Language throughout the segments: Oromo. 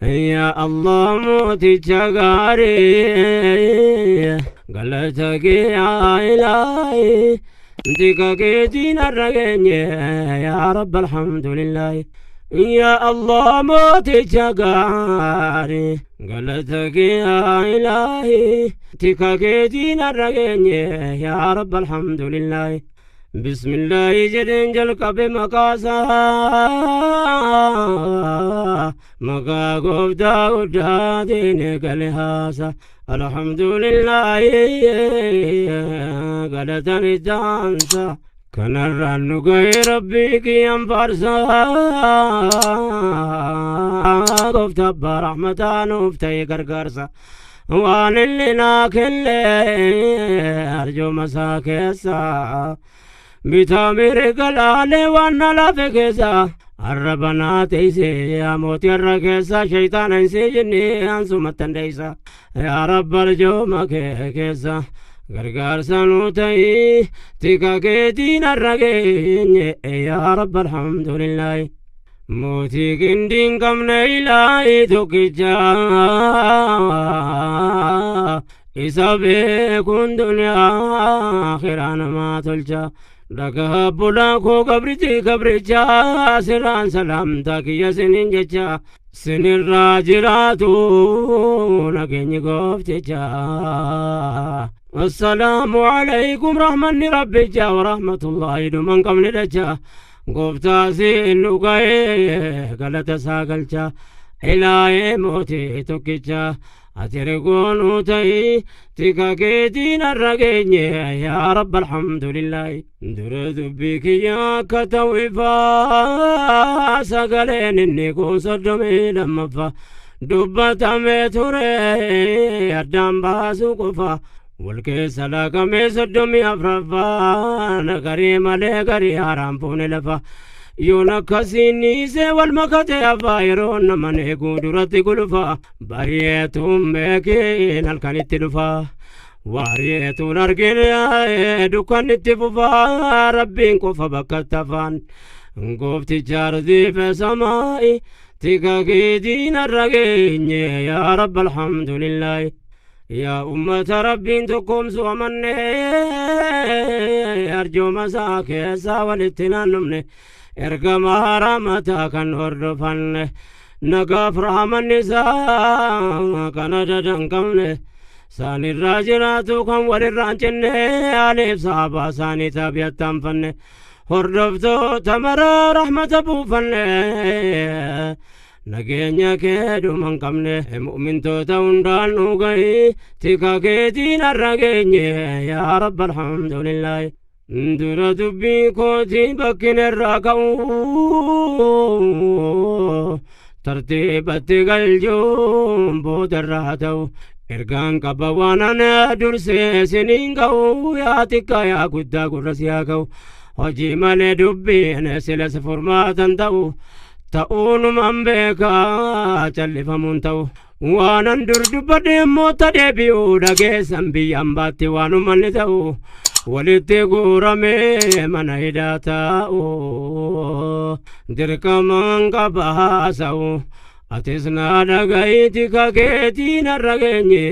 Yaa Allah mooticha gaarii, galata kee yaa ilaahi, tika keetiin har'a geenye, yaa Rabbi alhamdulillaahi. Yaa Allah mooticha gaarii, galata kee yaa ilaahi, tika keetiin har'a geenye, yaa Rabbi alhamdulillaahi. Bismillaahi jedheen jalqabe maqaasaa, maqaa gooftaa guddaatiin eegale haasa. Alhamdulillaahi galatan ittaansa, kanarraan nu ga'e rabbii kiyyan faarsa. Gooftaa abbaa rahmataa nuuf ta'e gargaarsa, waan inni naa kenne arjooma isaa keessa bitaa mirga laalee waan na lafe keessa arraba naa teeyse. Yaa mootii har'a keessa shayxaana hin seejinne ansumatti dandeeysa. Yaa rabba arjooma kee keessa gargaarsa nuu ta'ii, tika keetiin har'a geenye, yaa rabba alhamdulillaahi. Mootii qindiin qabne ilaahii tokkicha, isa beekuun duniyaa akhiraa namaa tolcha. Dhagaa bulaa koo gabrichi gabricha siraan salaamtaa kiyya sinin jecha, sinirraa jiraatu nageenyi goofticha. Assalaamu alaykum rahmanni rabbicha wa rahmatullahi dhuman qabne dacha. Gooftaa siin nu ga'ee galata isaa galcha. Ilaahee mootii tokkicha, ati rigoonuu ta'ii, tika keetiin har'a geenye, yaa rabba alhamdulillaahi. Dura dubbii kiyya akka ta'u ifaa, sagaleen inni kun 32ffaa dubbatamee ture addaan baasuu qofa. Wal keessa laakamee 34ffaa garii malee garii haaraan fuune lafa. Yoon akkasiin dhiisee wal makate hafaa, yeroo naman eeguu duratti gulufa. Baay'eetuun beekiin halkanitti dhufa. Waariyeetuun argine dukkannitti fufa, rabbiin qofa bakka tafaan. Goofticha ardiife samaa'i, tika keetiin har'a geenye, yaa rabba alhamdulillaahi. Yaa ummata rabbiin tokkoomsu amanne, arjooma isaa keessaa walitti naannofne, ergamaa rahmataa kan hordofanne, nagaaf rahmanni isaa kan adada hin qabne, saanirraa jiraatu kan walirraa hin cinne, aliif sahabaa isaanii tabi'attaanfanne, hordoftoota maraa rahmata buufanne, nageenya kee dhuma hin qabne mu'mintoota hundaan nu gahi, tika keetiin har'a geenye, yaa rabba alhamdulillaahi. Dura dubbii kootii bakkin irraa ka'u tartiibatti galchuun booda irraa ta'u, ergaan qaba waan ana dursee siniin ga'u. Yaa xiqqaa yaa guddaa gurra si haa ga'u, hojii malee dubbiin silas furmaatan ta'u ta'uunuman beekaa callifamuun ta'u. Waanan dur dubbadhe immoo ta deebi'uu dhageessan, biyyaan baatti waanumanni ta'u walitti guuramee mana hidhaa taa'u dirqamaan qaba haasa'u. Atis naa dhaga'iiti ka keetiin har'a geenye,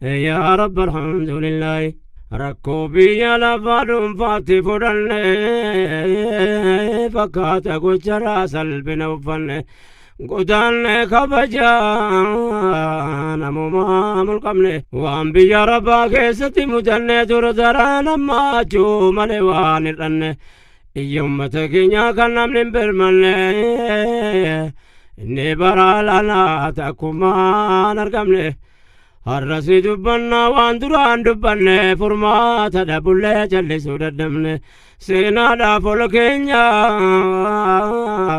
yaa rabba alhamdulillaahi. Rakkoo biyya lafaa dhuunfaatti fudhanne fakkaata, gocharaa salphina uffanne, godaanne kabajaa namumaa mulqabne. Waan biyya rabbaa keessatti mudanne dur daraan ammaachuu malee waan hir'anne, iyya ummata keenyaa kan namni hin birmanne, inni bara lanaa takkumaan argamne. Har'as ni dubbannaa waan duraan dubbanne, furmaata dhabullee callisuu dadhabne, seenaadhaaf ol keenya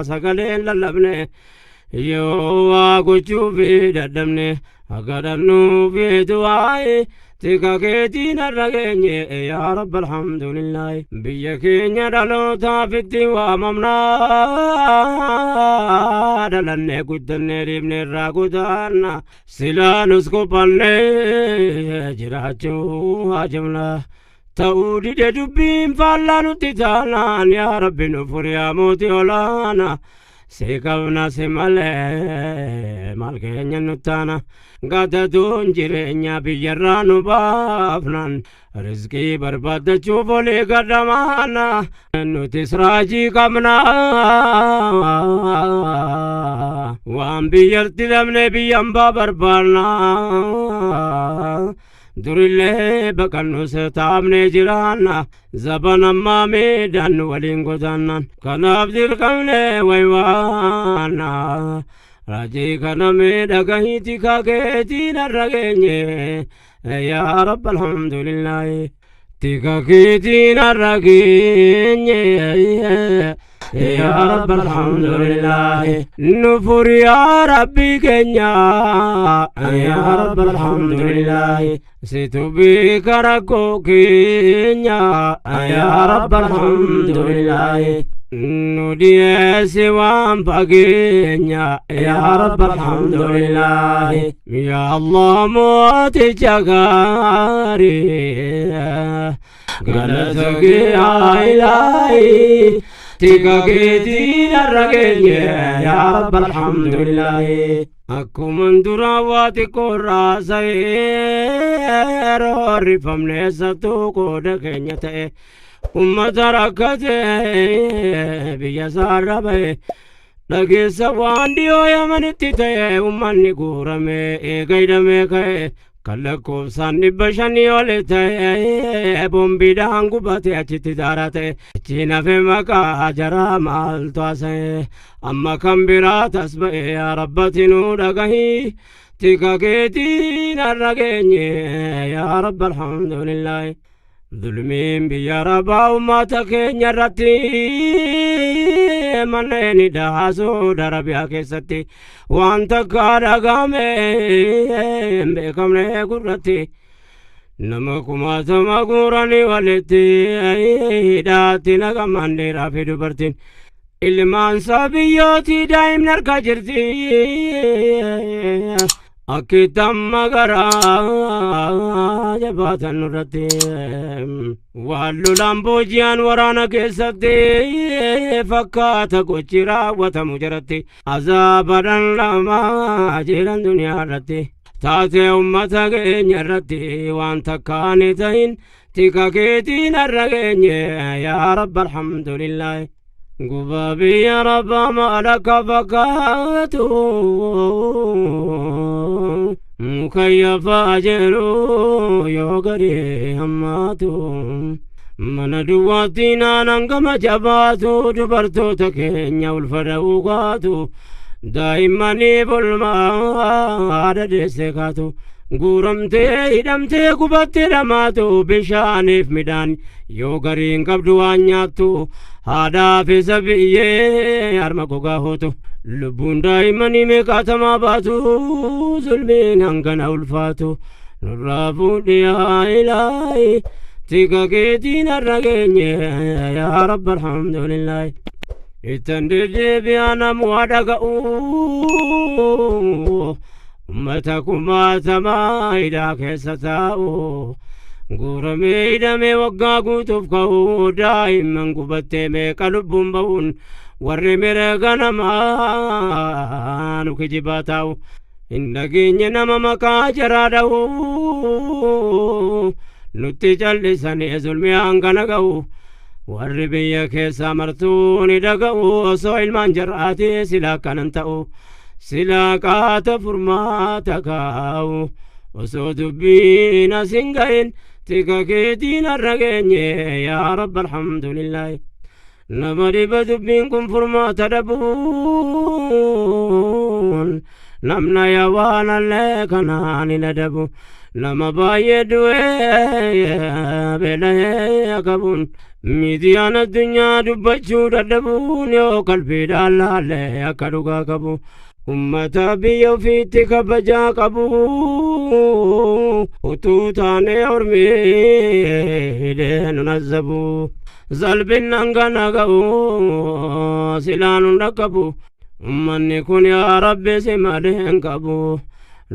sagaleen lallabne. Yoo waa gochuufi dadhabne akka dhabnuufi du'aayi, tika keetiin har'a geenye, yaa rabba alhamdulillaahi. Biyya keenya dhalootaaf itti waamamnaa, dhalannee guddannee dhiibne irraa godaanna, silaa nus qophannee jiraachuu haajamna. Ta'uu dide dubbiin faallaa nutti taanaan, yaa rabbi nu furi yaa mootii olaanaa. Si qabna si malee maal keenya nuttaana gadatuun jireenya biyyarraa nu baafnan rizqii barbaaddachuuf olii gadamaana nutis raajii qabna waan biyyatti dhabne biyyan baa barbaanna durillee baqannus taabnee jiraanna zaban ammaa miidhaan nu waliin godaannan kanaaf dirqamne waywaanna raajii kana miidhagahiiti kakeetiin har'a geenye yaa rabba alhamdulillaahi tika keetiin har'a geenye يا رب الحمد لله نفر يا ربي كنيا يا رب الحمد لله ستبيك ركو كنيا يا رب الحمد لله ندي سوام بقينيا يا رب الحمد لله يا الله موت جغاري قالتك يا إلهي tika keetiin har'a geenye yaa rabba alhamdulillahi akkuman duraa waa xiqqoorraa sa'ee roorrifamne eessattuu qooda keenya ta'e ummata rakkate biyya isaarra ba'e dhageessa waan dhiyoo Yamanitti ta'e ummanni guurame eega hidhamee ka'e kan lakkoofsaan 500 ol ta'e boombiidhaan gubate achitti daaraa ta'e achiin hafe maqaa jaraa maaltu haasa'e amma kan biraa tas ba'e yaa rabbati nuu dhagahi tika keetiin har'a geenye yaa rabba alhamdulillaahi zulmiin biyya rabaa ummata keenya irratti manneen hidhaa Arabiyaa keessatti waan takka dhagahame hin beekamne gurratti nama kumaatama guuranii walitti hidhaatti naqaman dhiiraa fi dubartiin ilmaan isaa biyyootii daa'imni harka jirti akkitamma garaa jabaatan nurratti waan lolaan booji'an waraana keessatti fakkaata gochi raawwatamu jaratti azaaba dhandhamaa jiran duniyaa irratti taatee ummata keenya irratti waan takkaan ta'in tika keetiin har'a geenye yaa rabba alhamdulillaahi gubaa biyya rabbaa maal akka fakkaatu mukayyafaa jedhu yoo gadi hammaatu mana duwwaatti naanan gama jabaatu dubartoota keenya ulfa dha'uu kaatu daa'immanii bolmaa dadeesse kaatu guuramtee hidhamtee gubattee dhamaatu bishaaniif midhaan yoo gariin qabdu waan nyaattu haadhaaf isa biyyee harma gogaa hootu lubbuun daa'immanii meeqaatamaa baatu zulmiin hangana ulfaatu nurraa fuudhi yaa ilaahi tika keetiin har'a geenye yaa rabba alhamdulillaahi ittan deddeebi'aa namu dhaga'u ummata kumaatamaa hidhaa keessa taa'u guuramee hidhamee waggaa guutuuf ka'u daa'imman gubattee meeqa lubbuun ba'uun warri mirga namaa nu kijibaa taa'u hin dhageenye nama maqaa jaraa dha'u nutti callisanii zulmii hangana ga'u warri biyya keessaa martuu ni dhaga'u osoo ilmaan jar'aatee silaa akkanan ta'u silaa qaata furmaata kaa'u osoo dubbiin as hin ga'in tika keetiin har'a geenye yaa rabba alhamdulillaahi nama dhiba dubbiin kun furmaata dhabuun namna yaa waan allee kanaan hin adabu nama baay'ee du'ee beela'ee qabuun miidiyaan addunyaa dubbachuu dadhabuun yoo qalbiidhaan laallee akka dhugaa qabu ummata biyya ofiitti kabajaa qabu utuu taanee ormii hidhee nun azzabu zalbin hangana ga'u silaa nun dhaqqabu ummanni kun yaa rabbi si malee hin qabu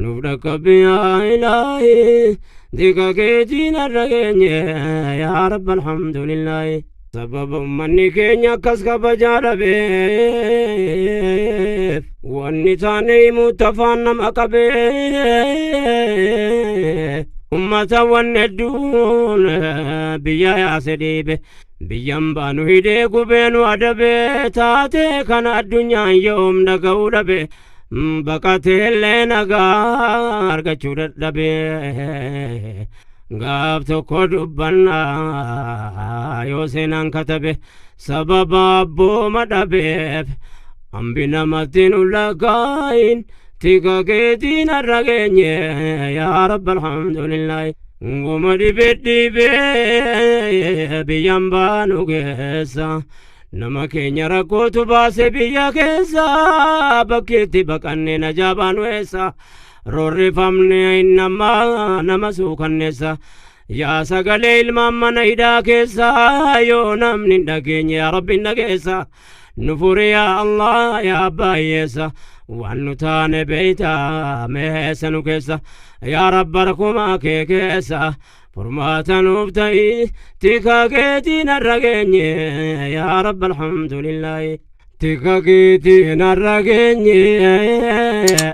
nuuf dhaqqabi yaa ilaahi tika keetiin har'a geenye yaa rabba alhamdulillaahi. Sababa ummanni keenya akkas kabajaa dhabeef, wanni taane himuutti afaan nama qabee. Ummata wanni hedduun biyya yaase dhiibe, biyyan baanu hidhee gubeenu adabee, taatee kana addunyaan yoom dhaga'uu dhabe, baqateellee nagaa argachuu dadhabe. Gaaf tokko dubbannaa yoo seenaan katabe, sababa abbooma dhabeef hambi namatti nu lakkaa'in, tika keetiin har'a geenye, yaa rabba alhamdulillaahi. Guma dhibe dhibee biyyan baanu keessa nama keenya rakkootu baase biyya keessa, bakkeetti baqanne najaa baanu eessa? Roorrifamne nama nama suukanneessa. Yaa sagalee ilmaan mana hidhaa keessa, yoo namni hin dhageenye, yaa rabbi hin dhageessa, nu furi yaa Allah, yaa abbaa hiyyeessa. Waan nu taane beeyta, meessa nu keessa, yaa rabba rakkumaa kee keessa furmaata nuuf ta'i, tika keetiin har'a geenye, yaa rabba alhamdulillaahi. Tika keetiin har'a geenye,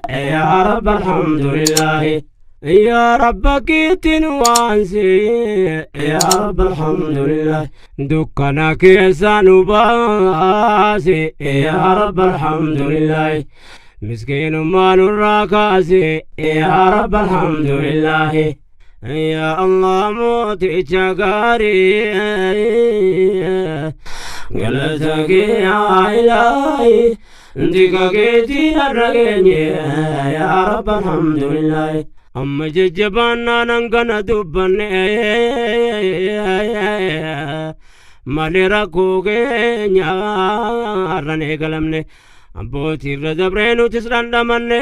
yaa rabba alhamdulillaahi. يا رب كيتن وانسي، يا رب الحمد لله. دكنا كيسان باسي، يا رب الحمد لله. مسكين ما نراكاسي، يا رب الحمد لله. يا الله موتي شقاري قلتك يا إلهي، ديك كيتي الرقيني، يا رب الحمد لله. Amma jajjabaannaan hangana dubbanne malee, rakkoo keenya har'an eegalamne, abbootii irra dabree nutis dhandhamanne,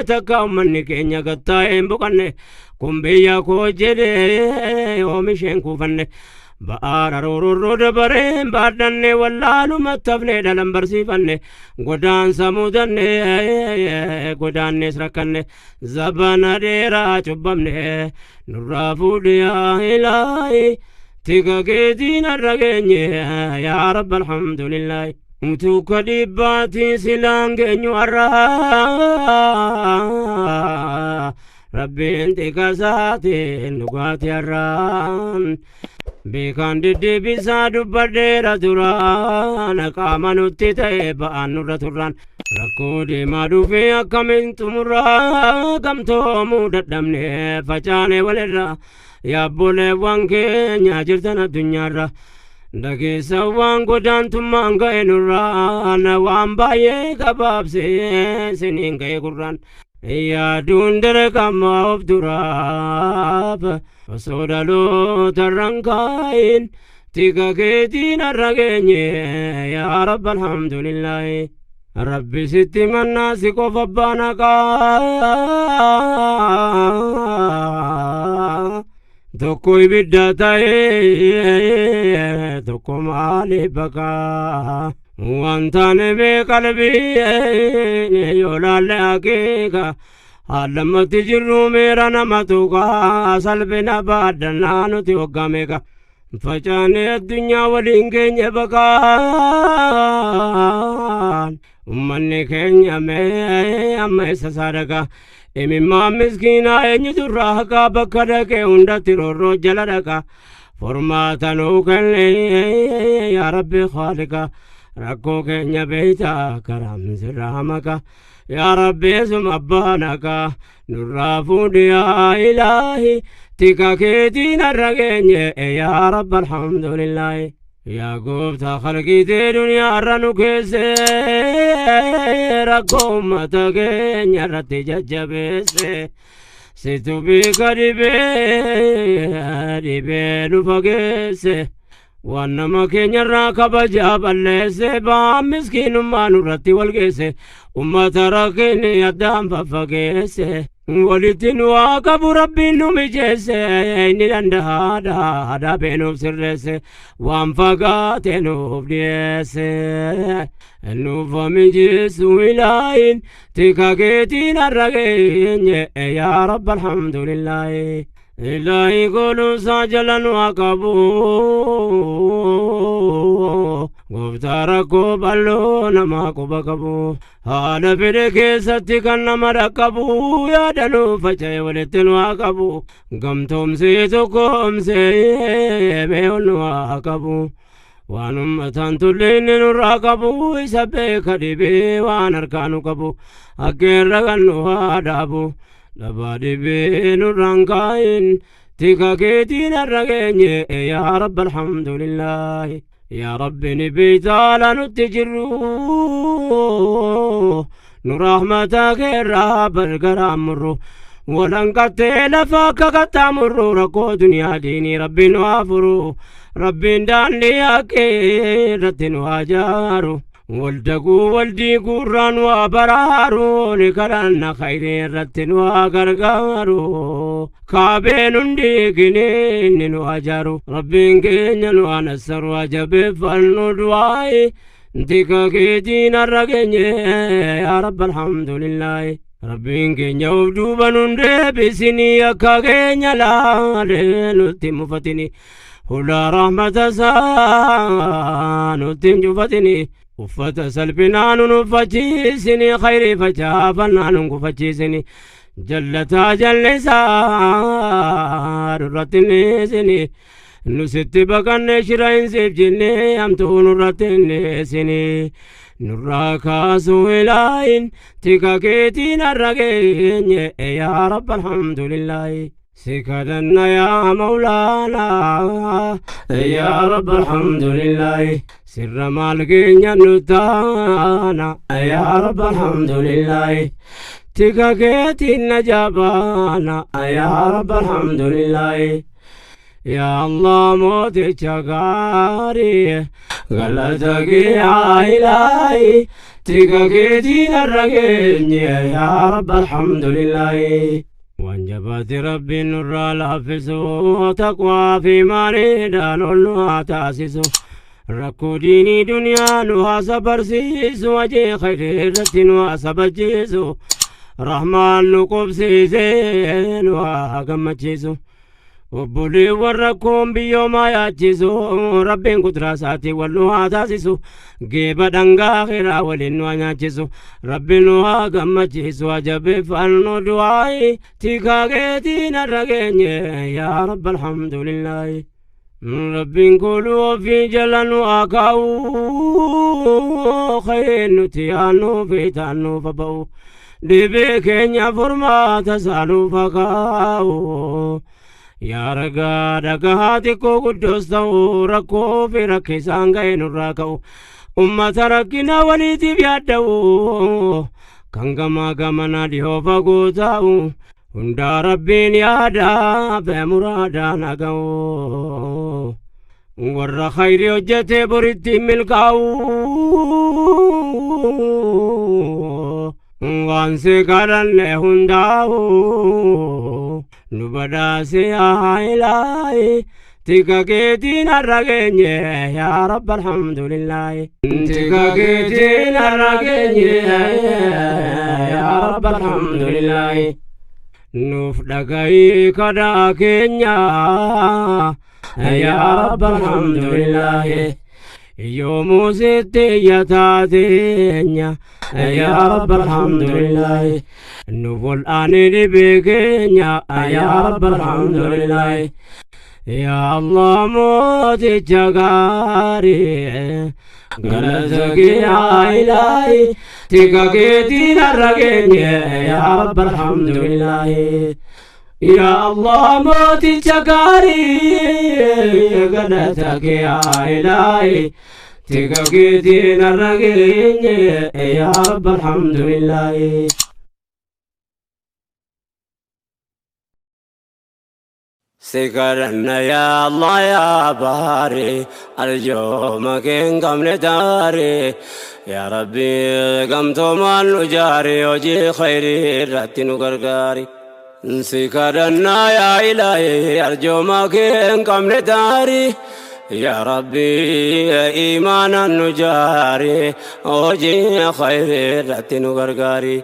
takka ummanni keenya gattaa'ee hin boqanne. Kun biyya koo jedhee oomisheen kuufanne, ba'aara roororroo dabareen baadhanne, wallaalumatti hafne, dhalan barsiifanne, godaansa mudanne, godaannes rakkanne, zabana dheeraa cubbamne. Nurraa fuudhi yaa ilaahi, tika keetiin har'a geenye, yaa rabba alhamdulillaahi. Utuu ka dhiibbaatii silaan geenyu har'aa, rabbiin tika isaatiin dhugaatii har'aan. Beekaan deddeebisaa dubbadheera duraan, qaama nutti ta'e ba'aan nurra turraan, rakkoo deemaa dhufee akkamiin xumurraa? Gamtoomuu dadhabne, facaane walirra. Yaabboleewwan keenya jirtan addunyaarra, dhageessa waan godaantummaan ga'e nurraan, waan baay'ee gabaabsee siniin ga'e gurraan. Yaaduun dirqama of duraaf, osoo dhaloota irraan kaayin, tika keetiin har'a geenye, yaa rabba alhamdulillaahi. Rabbi sitti mannaa, si qofa abbaan haqaa. Tokko ibidda ta'ee, tokko maaliif baqaa? Waan taane mee qalbii yoo laalle akeeka, haallammatti jirru meera nama tuqaa, salphina baadhannaa nuti waggaa meeqa facaanee addunyaa waliin keenya baqaan. Ummanni keenya mee amma isa sadaqa imimmaan miskiinaa eenyutu irraa haqaa? Bakka dhaqee hundatti roorroo jala dhaqa. Furmaata nuu kenne yaa rabbi khaaliqa, rakkoo keenya beeyta, karaam sirraa maqa, yaa rabbi esuma abbaan haqaa, nurraa fuudhi yaa ilaahi, tika keetiin har'a geenye, yaa rabba alhamdulillaahi. Yaa gooftaa khalqiitee duniyaa irra nu keesse, rakkoo ummata keenya irratti jajjabeesse, situ beeka dhibee dhibee nu fageesse, waan nama keenya irraa kabajaa balleesse, ba'aan miskiinummaa nurratti wal geesse, ummata rakkinni addaan faffageesse. Walitti nu haa qabu rabbiin nu mijeesse, inni danda'aadha, dhabee nuuf sirreesse, waan fagaate nuuf dhiyeesse. Nuuf mijeessu ilaahin, tika keetiin har'a geenye, yaa rabba alhamdulillaahi. Ilaahi gooluusaa jala nu haa qabu. Gooftaa rakkoo bal'oo namaa quba qabu. Haala fedhe keessatti kan nama dhaqqabu yaada nu faca'e walitti nu haa qabu. Gamtoomsee tokkoomsee mee ol nu haa qabu. Waan ummataan tulli inni nurraa qabu isa beeka dhibee waan harkaa nu qabu. Akka irra kan nu haa dhaabu. Dhabaa dhibee nurraan kaayin tika keetiin har'a geenye yaa Rabbi alhamdulillaahi. Yaa Rabbi ni beeytaa nutti jirru nu rahmata keerraa balgaraan murru. Walanqattee lafa akka qaxxaamurru rakkoo duniyaa diinii Rabbi nu haa furu. Rabbiin daandii haqqee irratti nu haa jaaru. Waldaguu waldiiguurraa nu haa baraaru. Ni kadhanna khayrii irratti nu haa gargaaru. Kaabeen hundi inni nu haa jaaru. Rabbiin keenya nu haa nassaru haa jabeeffannu du'aayi. Tika keetiin har'a geenye yaa Rabbi alhamdulillaahi. Rabbiin keenya of duuba nun deebisinii akka keenya laalee nutti mufatini. Hulaa rahmata isaa nutti hin cufatini. Uffata salphinaa nun uffachiisini khayrii facaafannaa nun gufachiisini. Jallataa jallisaa nurratti hin dhiisini. Nu sitti baqanne shira hin siif jenne hamtuu nurratti hin dhiisini. Nurraa kaasuu ilaahin tika keetiin har'a geenye yaa Rabbi alhamdulillaahi. Si kadhanna yaa Mawlaanaa yaa Rabbi alhamdulillaahi. Sirra maal keenya nu taana yaa Rabbi alhamdulillaahi. Tika keetiin na jabaana yaa Rabbi alhamdulillaahi. Yaa Allah mooticha gaarii galata kee haa ilaahi tika keetiin har'a geenye yaa Rabbi alhamdulillaahi. Waan jabaate Rabbiin nurraa laaffisu taqwaa fi maariidhaan ol nu haa taasisu. Rakkoo diinii duniyaa nu haa sabarsiisu hojii khayrii irratti nu haa sabachiisu. Rahmaan nu qubsiisee nu haa gammachiisu. Obboleewwan rakkoon biyyoomaa yaachisu Rabbiin kuduraa isaatiin wal nu haa taasisu. Geeba dhangaa akhiraa waliin nu haa nyaachisu. Rabbi nu haa gammachiisu haa jabeeffannu du'aayi. Tikaa keetiin har'a geenye yaa Rabbi alhamdulillaahi. Rabbiin kooluu ofii jala nu haa kaa'u. Khayeen nuti yaannuu fi taannuuf haa ba'u. Dhibee keenya furmaata isaa nuuf haa kaa'u. Yaa ragaa dhagahaa xiqqoo guddoos ta'u rakkoo fi rakkisaan ga'e nurraa ka'u. Ummata rakkina waliitiif yaadda'u kan gamaa gamana dhihoo fagoo taa'u. Hundaa Rabbiin yaadaa fi muraadaan haa ga'u. Warra khayrii hojjetee boritti milkaa'u. Waan si kadhanne hundaa'u. Nu badhaase yaa ilaahi. Tika keetiin har'a geenye yaa Rabbi alhamdulillaahi. Tika keetiin har'a geenye yaa Rabbi alhamdulillaahi. Nuuf dhagahi kadhaa keenya yaa Rabbi alhamdulillaahi. Yoomuu sitti iyyataa teenya yaa Rabbi alhamdulillaahi. Nuuf ol aanee dhibee keenya yaa Rabbi alhamdulillaahi. Yaa Allah mooticha gaarii galata kee haa ilaahi tika keetiin har'a geenye yaa Rabbi alhamdulillaahi. Yaa Allah mooticha gaarii galata kee haa ilaahi tika keetiin har'a geenye yaa Rabbi alhamdulillaahi. Si kadhanna yaa Allah yaa baari arjooma kee hin qabne taari yaa Rabbi gamtoomaan nu jaari hojii khayrii irratti nu gargaari. Si kadhanna yaa ilaahi arjooma kee hin qabne taari yaa Rabbi iimaanaan nu jaari hojii khayrii irratti nu gargaari.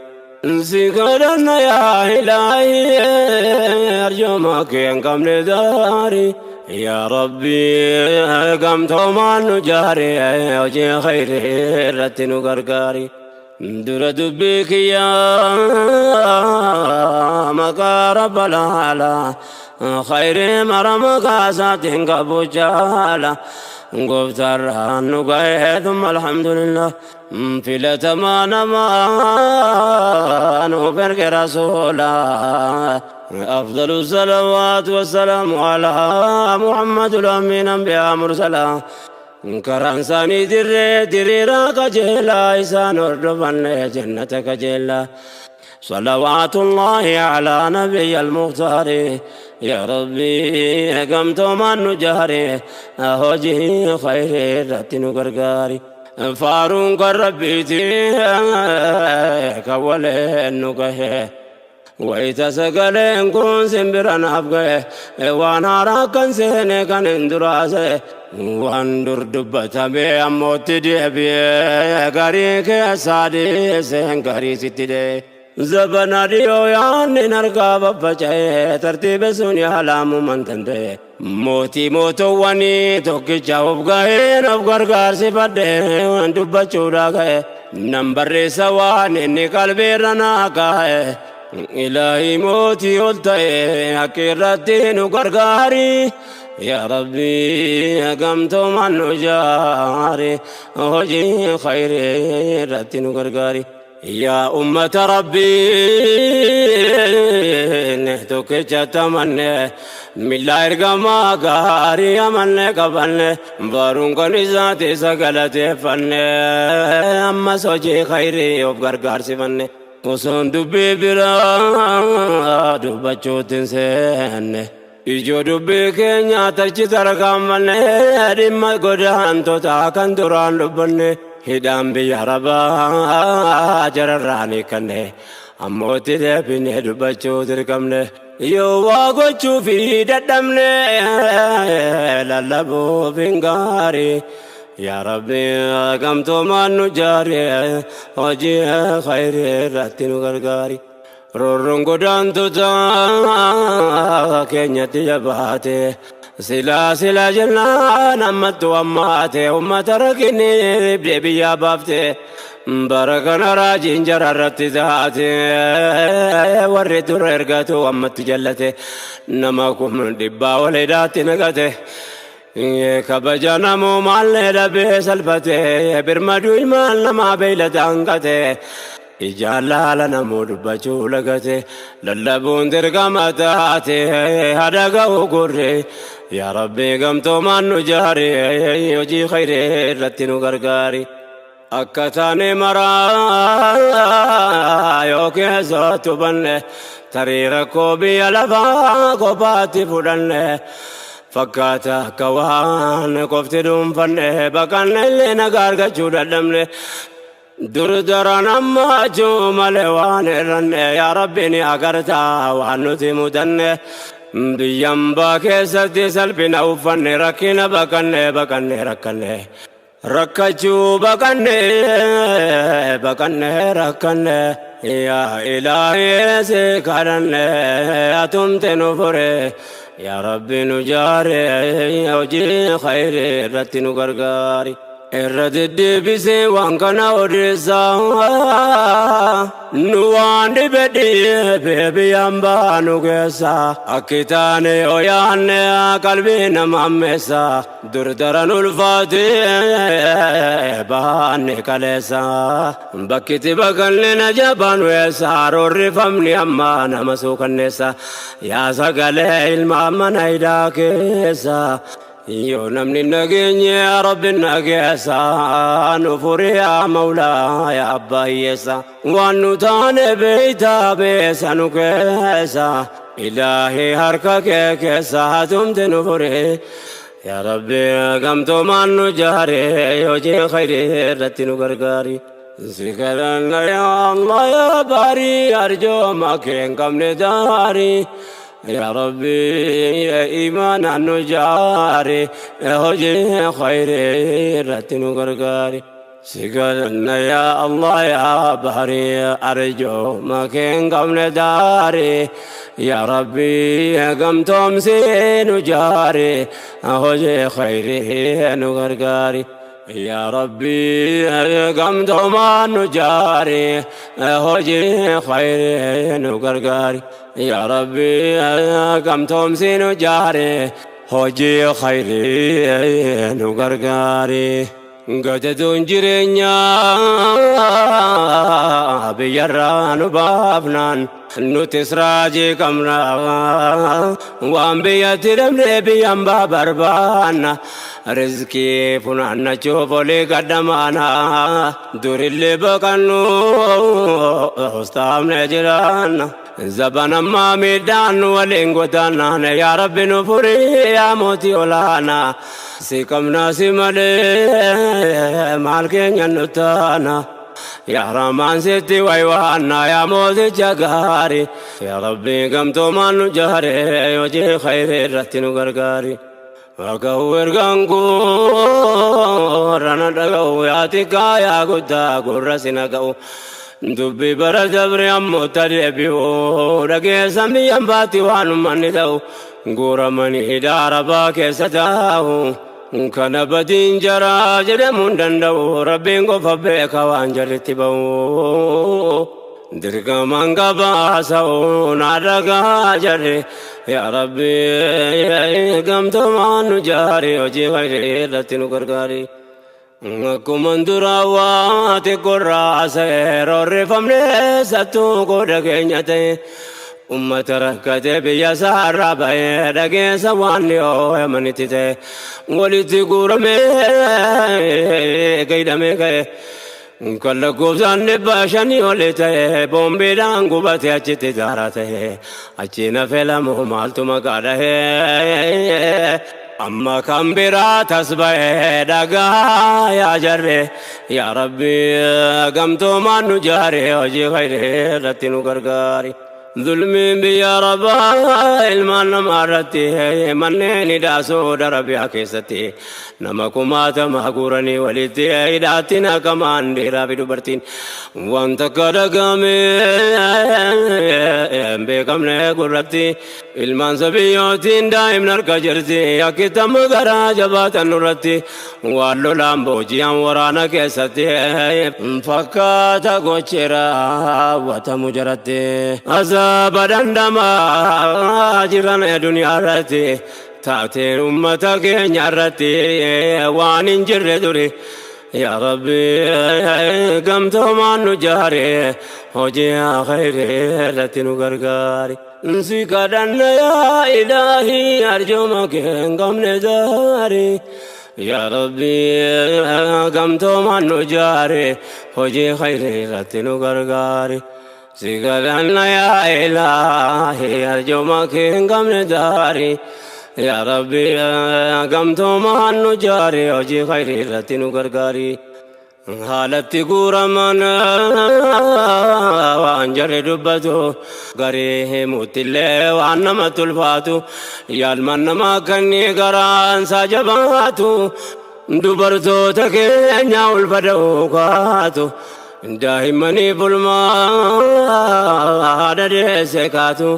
Si kadhanna yaa Ilaahii, arjooma kee hin qabne daarii. Yaa Rabbi, gamtoomaan nu jaari, hojii khayrii irratti nu gargaari. Dura dubbii kiyyaa maqaa Rabba laala, khayrii mara maqaa isaatiin qabu jaala. Gooftaarraan nu ga'ee, thumma alhamdulillah. Filatamaa namaa nuuf erge rasuula. أفضل الصلوات والسلام على محمد الأمين أنبياء مرسلا. Karaan isaanii dirree diriiraa qajeelaa, isaan hordofanne jannata qajeelaa. صلوات الله على نبي المختار. يا ربي، gamtoomaan nu jaari, hojii khayrii irratti nu gargaari. Faaruun kan Rabbiiti, kan waleen nu gahe. Wayita sagaleen kun simbira naaf gahe, waan haaraa kan seene kan hin duraase, waan dur dubbatame ammootti deebi'ee, garii keessaa dhiiseen garii sitti dhee. Zabana dhiyoo yaanni harkaa baffaca'ee, tartiiba sun yaalaamuu danda'e. Mootii mootowwanii tokkicha of gaheen of gargaarsifadhee waan dubbachuudha ga'e. Nan barreessa waan inni qalbiirra naa kaa'e. Ilaahi mootii ol ta'e, akka irratti nu gargaari. Yaa Rabbi, gamtoomaan nu jaari, hojii khayrii irratti nu gargaari. Yaa ummata Rabbii, tokkicha tamanne, milla ergamaa gaarii amanne qabanne, baruun kan isaati isa galateeffanne, ammas hojii khayrii of gargaarsifanne. Osoon dubbii biraa dubbachuutti hin seenne, ijoo dubbii keenya tachi tarkaanfanne, dhimma godaantota kan duraan dubbanne, hidhaan biyya Arabaa jararraan hiikkanne, ammootti deebine dubbachuu dirqamne. Yoo waa gochuu fi dadhabne, lallabuuf hin gaarii. Yaa Rabbi, gamtoomaan nu jaari, hojii khayrii irratti nu gargaari. Roorroon godaantota keenyatti jabaate, silaa silaa jennaan ammattu ammaate, ummata rakkinni dhibdee biyyaa baafte. Bara kana raajiin jara irratti taate, warri dura ergatu ammatti jallate, nama 100,000 ol hidhaatti naqate. Kabaja namumaallee dhabee salphate, birmaduu ilmaan namaa beeylada hanqate. Ijaan laala namuu dubbachuu lagate, lallabuun dirqama taate, hada ga'u gurre. Yaa Rabbi, gamtoomaan nu jaari, hojii khayrii irratti nu gargaari. Akka taane maraa yoo keessattu banne, tarii rakkoo biyya lafaa kophaatti fudhanne, fakkaata akka waan qofti dhuunfanne, baqanne illee nagaa argachuu dadhabne. Dur daran ammachuu malee waan irranne, yaa Rabbi, ni agartaa waan nuti mudanne. Biyyambaa keessatti salphina uffanne, rakkina baqanne, baqanne rakkanne, rakkachuu baqanne, baqanne rakkanne. Yaa Ilaahii, si kadhanne, atumte nu fure. Yaa Rabbi, nu jaare, hojii khayrii irratti nu gargaari. Irra deddeebisee waan kana odeessaa, nu waan dhibe dhibe biyyaan baanu keessa, akki taane yoo yaanne qalbii nama ammeessa. Dur daran ulfaate baanne kaleessa, bakkitti baqanne na jabaan weessa, roorrifamni amma nama suukanneessa. Yaa sagalee ilma mana hidhaa keessa, yoo namni nageenye Rabbi nageessa, nu furiyaa Mawlaa, yaa abbaa hiyyeessa. Waan nu taane beeytaa, beessa nu keessa. Ilaahi, harka kee keessa hatumte nu fure. Yaa Rabbi, gamtoomaan nu jaare, hojii khayrii irratti nu gargaari. Si kadhanna yaa Allah, yaa baarii, arjooma kee hin qabne daarii. Yaa Rabbi, imaanaan nu jaari, hojii khayrii irratti nu gargaari. Si kadhanna yaa Allah yaa bahrii arjooma kee hin qabne daarii yaa Rabbii gamtoomsii nu jaari hojii khayrii nu gargaari. Yaa Rabbii gamtoomaan nu jaari hojii khayrii nu gargaari. Yaa Rabbii gamtoomsii nu jaari hojii khayrii nu gargaari. Gadadoon jireenyaa biyyarraa nu baafnaan nutis raajii qabna waan biyyatti dhabnee biyyan baa barbaanna rizqii funaannachuuf olii gadhamaana durillee baqannu ustaafne jiraanna zaban ammaa miidhaan waliin godaannaan yaa Rabbi nu furii yaa mootii olaanaa si qabnaa si malee maal keenya nu taana yaa Rahmaan sitti waywaanna yaa mooticha gaari yaa Rabbi gamtoomaan nu jaare hojii khayrii irratti nu gargaari. Dhaga'u ergaan koo rana dhaga'u yaa xiqqaa yaa guddaa gurra si naga'u. Dubbi bara dabre ammoo tadeebi'u dhageessan biyyan baatti waan ummanni ta'u guuramanii hidhaa arabaa keessa taa'u. Kana badiin jaraa jedhamuu hin danda'u rabbiin qofa beeka waan jarritti ba'u. Dirqamaan gabaasa'u naa dhagaa jarri yaa Rabbi gamtoomaan nu jaari hojii khayrii irratti nu gargaari. Akkuma duraa waa xiqqoorraa seerorrifamne sattuu qooda keenya ta'e ummata rakkate biyya isaarraa ba'ee dhageessa waan dhiyoo yamanitti ta'e walitti guuramee gaidhamee ka'e. Kan lakkoofsaan 500 oli ta'e boombiidhaan gubate achitti daara ta'e achi nafe lamu maaltu maqaa dhahee amma kan biraa tas ba'ee dhagaa yaa jarre yaa Rabbi gamtoomaan nu jaare hojii khayrii irratti nu gargaari. Zulmiin biyya Arabaa ilmaan namaa irratti manneen hidhaa Saudi Arabiyaa keessatti nama kumaatama guuranii walitti hidhaatti naqamaan dhiiraa fi dubartiin waan takka dhagahame hin beekamne gurratti ilmaan sabiyyootiin daa'imni harka jirti akkitamma garaa jabaatan nurratti waan lolaan booji'an waraana keessatti fakkaata gochi raawwatamu jaratti azaaba dhandhamaa jiran duniyaa irratti taateen ummata keenya irratti waan hin jirre duri yaa Rabbi gamtoomaan nu jaare hojii khayrii irratti nu gargaari. Si kadhanna yaa ilaahii arjooma kee hin qabne daari. Yaa Rabbi gamtoomaan nu jaare hojii khayrii irratti nu gargaari. Si kadhanna yaa ilaahii arjooma kee hin qabne daari. Yaa Rabbi gamtoomaan nu jaare hojii khayrii irratti nu gargaari. Haalatti guuraman waan jarri dubbatu garii himuuttillee waan namatti ulfaatu yaalman namaa kanni garaansaa jabaatu dubartoota keenya ulfa da'uu kaatu daa'immaniif ulmaa haadha deesse kaatu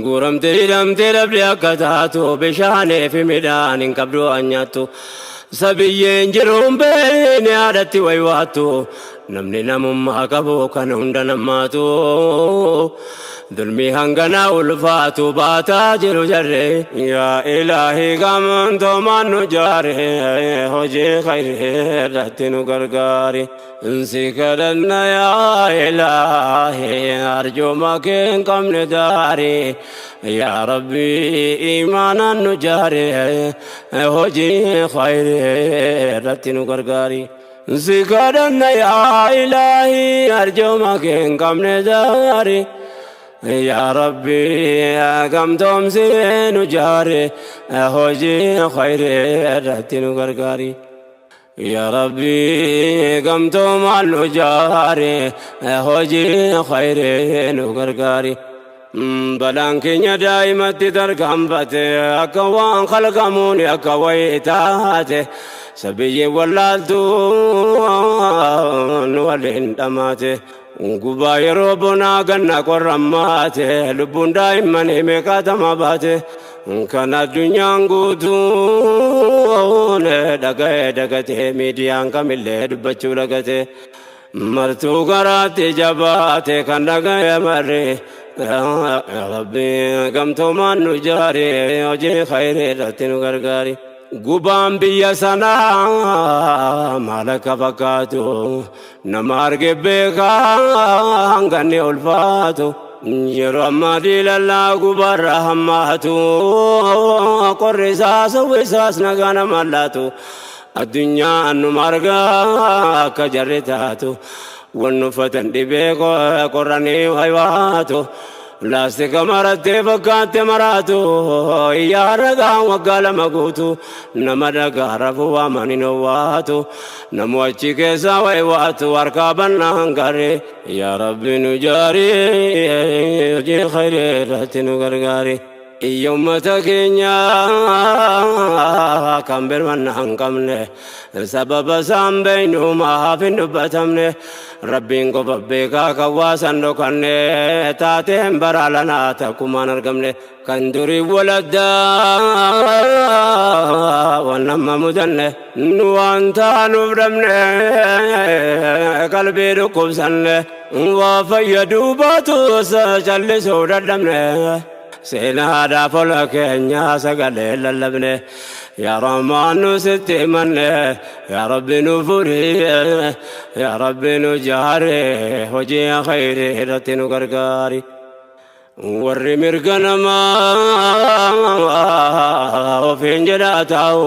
guuramte hidhamte dhabde akka taatu bishaanii fi midhaan hin qabdu waan nyaattu. Sabiyyeen jiruun beekne haadhatti waywaattu namni namummaa qabu kan hunda namaatu dulmii hanganaa ulfaatu baataa jiru jarre yaa ilaahi gamtoomaan nu jaare hojii khayrii irratti nu gargaari. Si kadhanna yaa ilaahi arjooma kee hin qabne daari yaa Rabbi imaanaan nu jaare hojii khayrii irratti nu gargaari. Si kadhanna yaa ilaahi arjooma kee hin qabne daari yaa Rabbi gamtoomsee nu jaare hojii khayrii irratti nu gargaari. Yaa Rabbi gamtoomaan nu jaare hojii khayrii nu gargaari. Balaan keenya daa'imatti tarkaanfate akka waan kalqamuun akka wayii taate sabiyyi wallaaltuun waliin dhamaate. Gubaa yeroo bonaa ganna qorrammaate lubbuun daa'immanii meeqaatama baate kan addunyaan guutuun dhaga'ee dagatee miidiyaan kamillee dubbachuu dagate martuu garaatti jabaate kan dhaga'e marri Rabbi gamtoomaan nu jaari hojii khayrii irratti nu gargaari. Gubaan biyya sanaa maal akka fakkaatu nama arge beekaa hanganni ulfaatu. Yeroo ammaa diilallaa gubaarra hammaatu qorri isaas hawwisaas nagaa nama laatu. Addunyaan numa argaa akka jarri taatu wanni uffatan dhibee qorranii waywaatu. Laastika marattee fakkaatte maraatu iyyaa ragaan waggaa lama guutu nama dhagaa rafuu waaman hin owwaatu namu achi keessaa waywaatu harkaa bannaan garee yaa Rabbi nu jaari hojii khayrii irratti nu gargaari. Iyya ummata keenya kan birmanna hin qabne sababa isaan beeynu maaf hin dubbatamne Rabbiin qofa beekaa kan waasan dhokanne taateen bara lanaa takkumaan argamne kan durii waladdaa waan nama mudanne nu waan taanuuf dhabne qalbii dhukkubsanne waa fayyaduu baatus callisuu dadhabne. Seenaadhaaf ola keenya sagalee lallabne yaa Rahmaan nu sitti himanne yaa Rabbi nu furi yaa Rabbi nu jaare hojii khayrii irratti nu gargaari. Warri mirga namaa ofiin jedhaa taa'u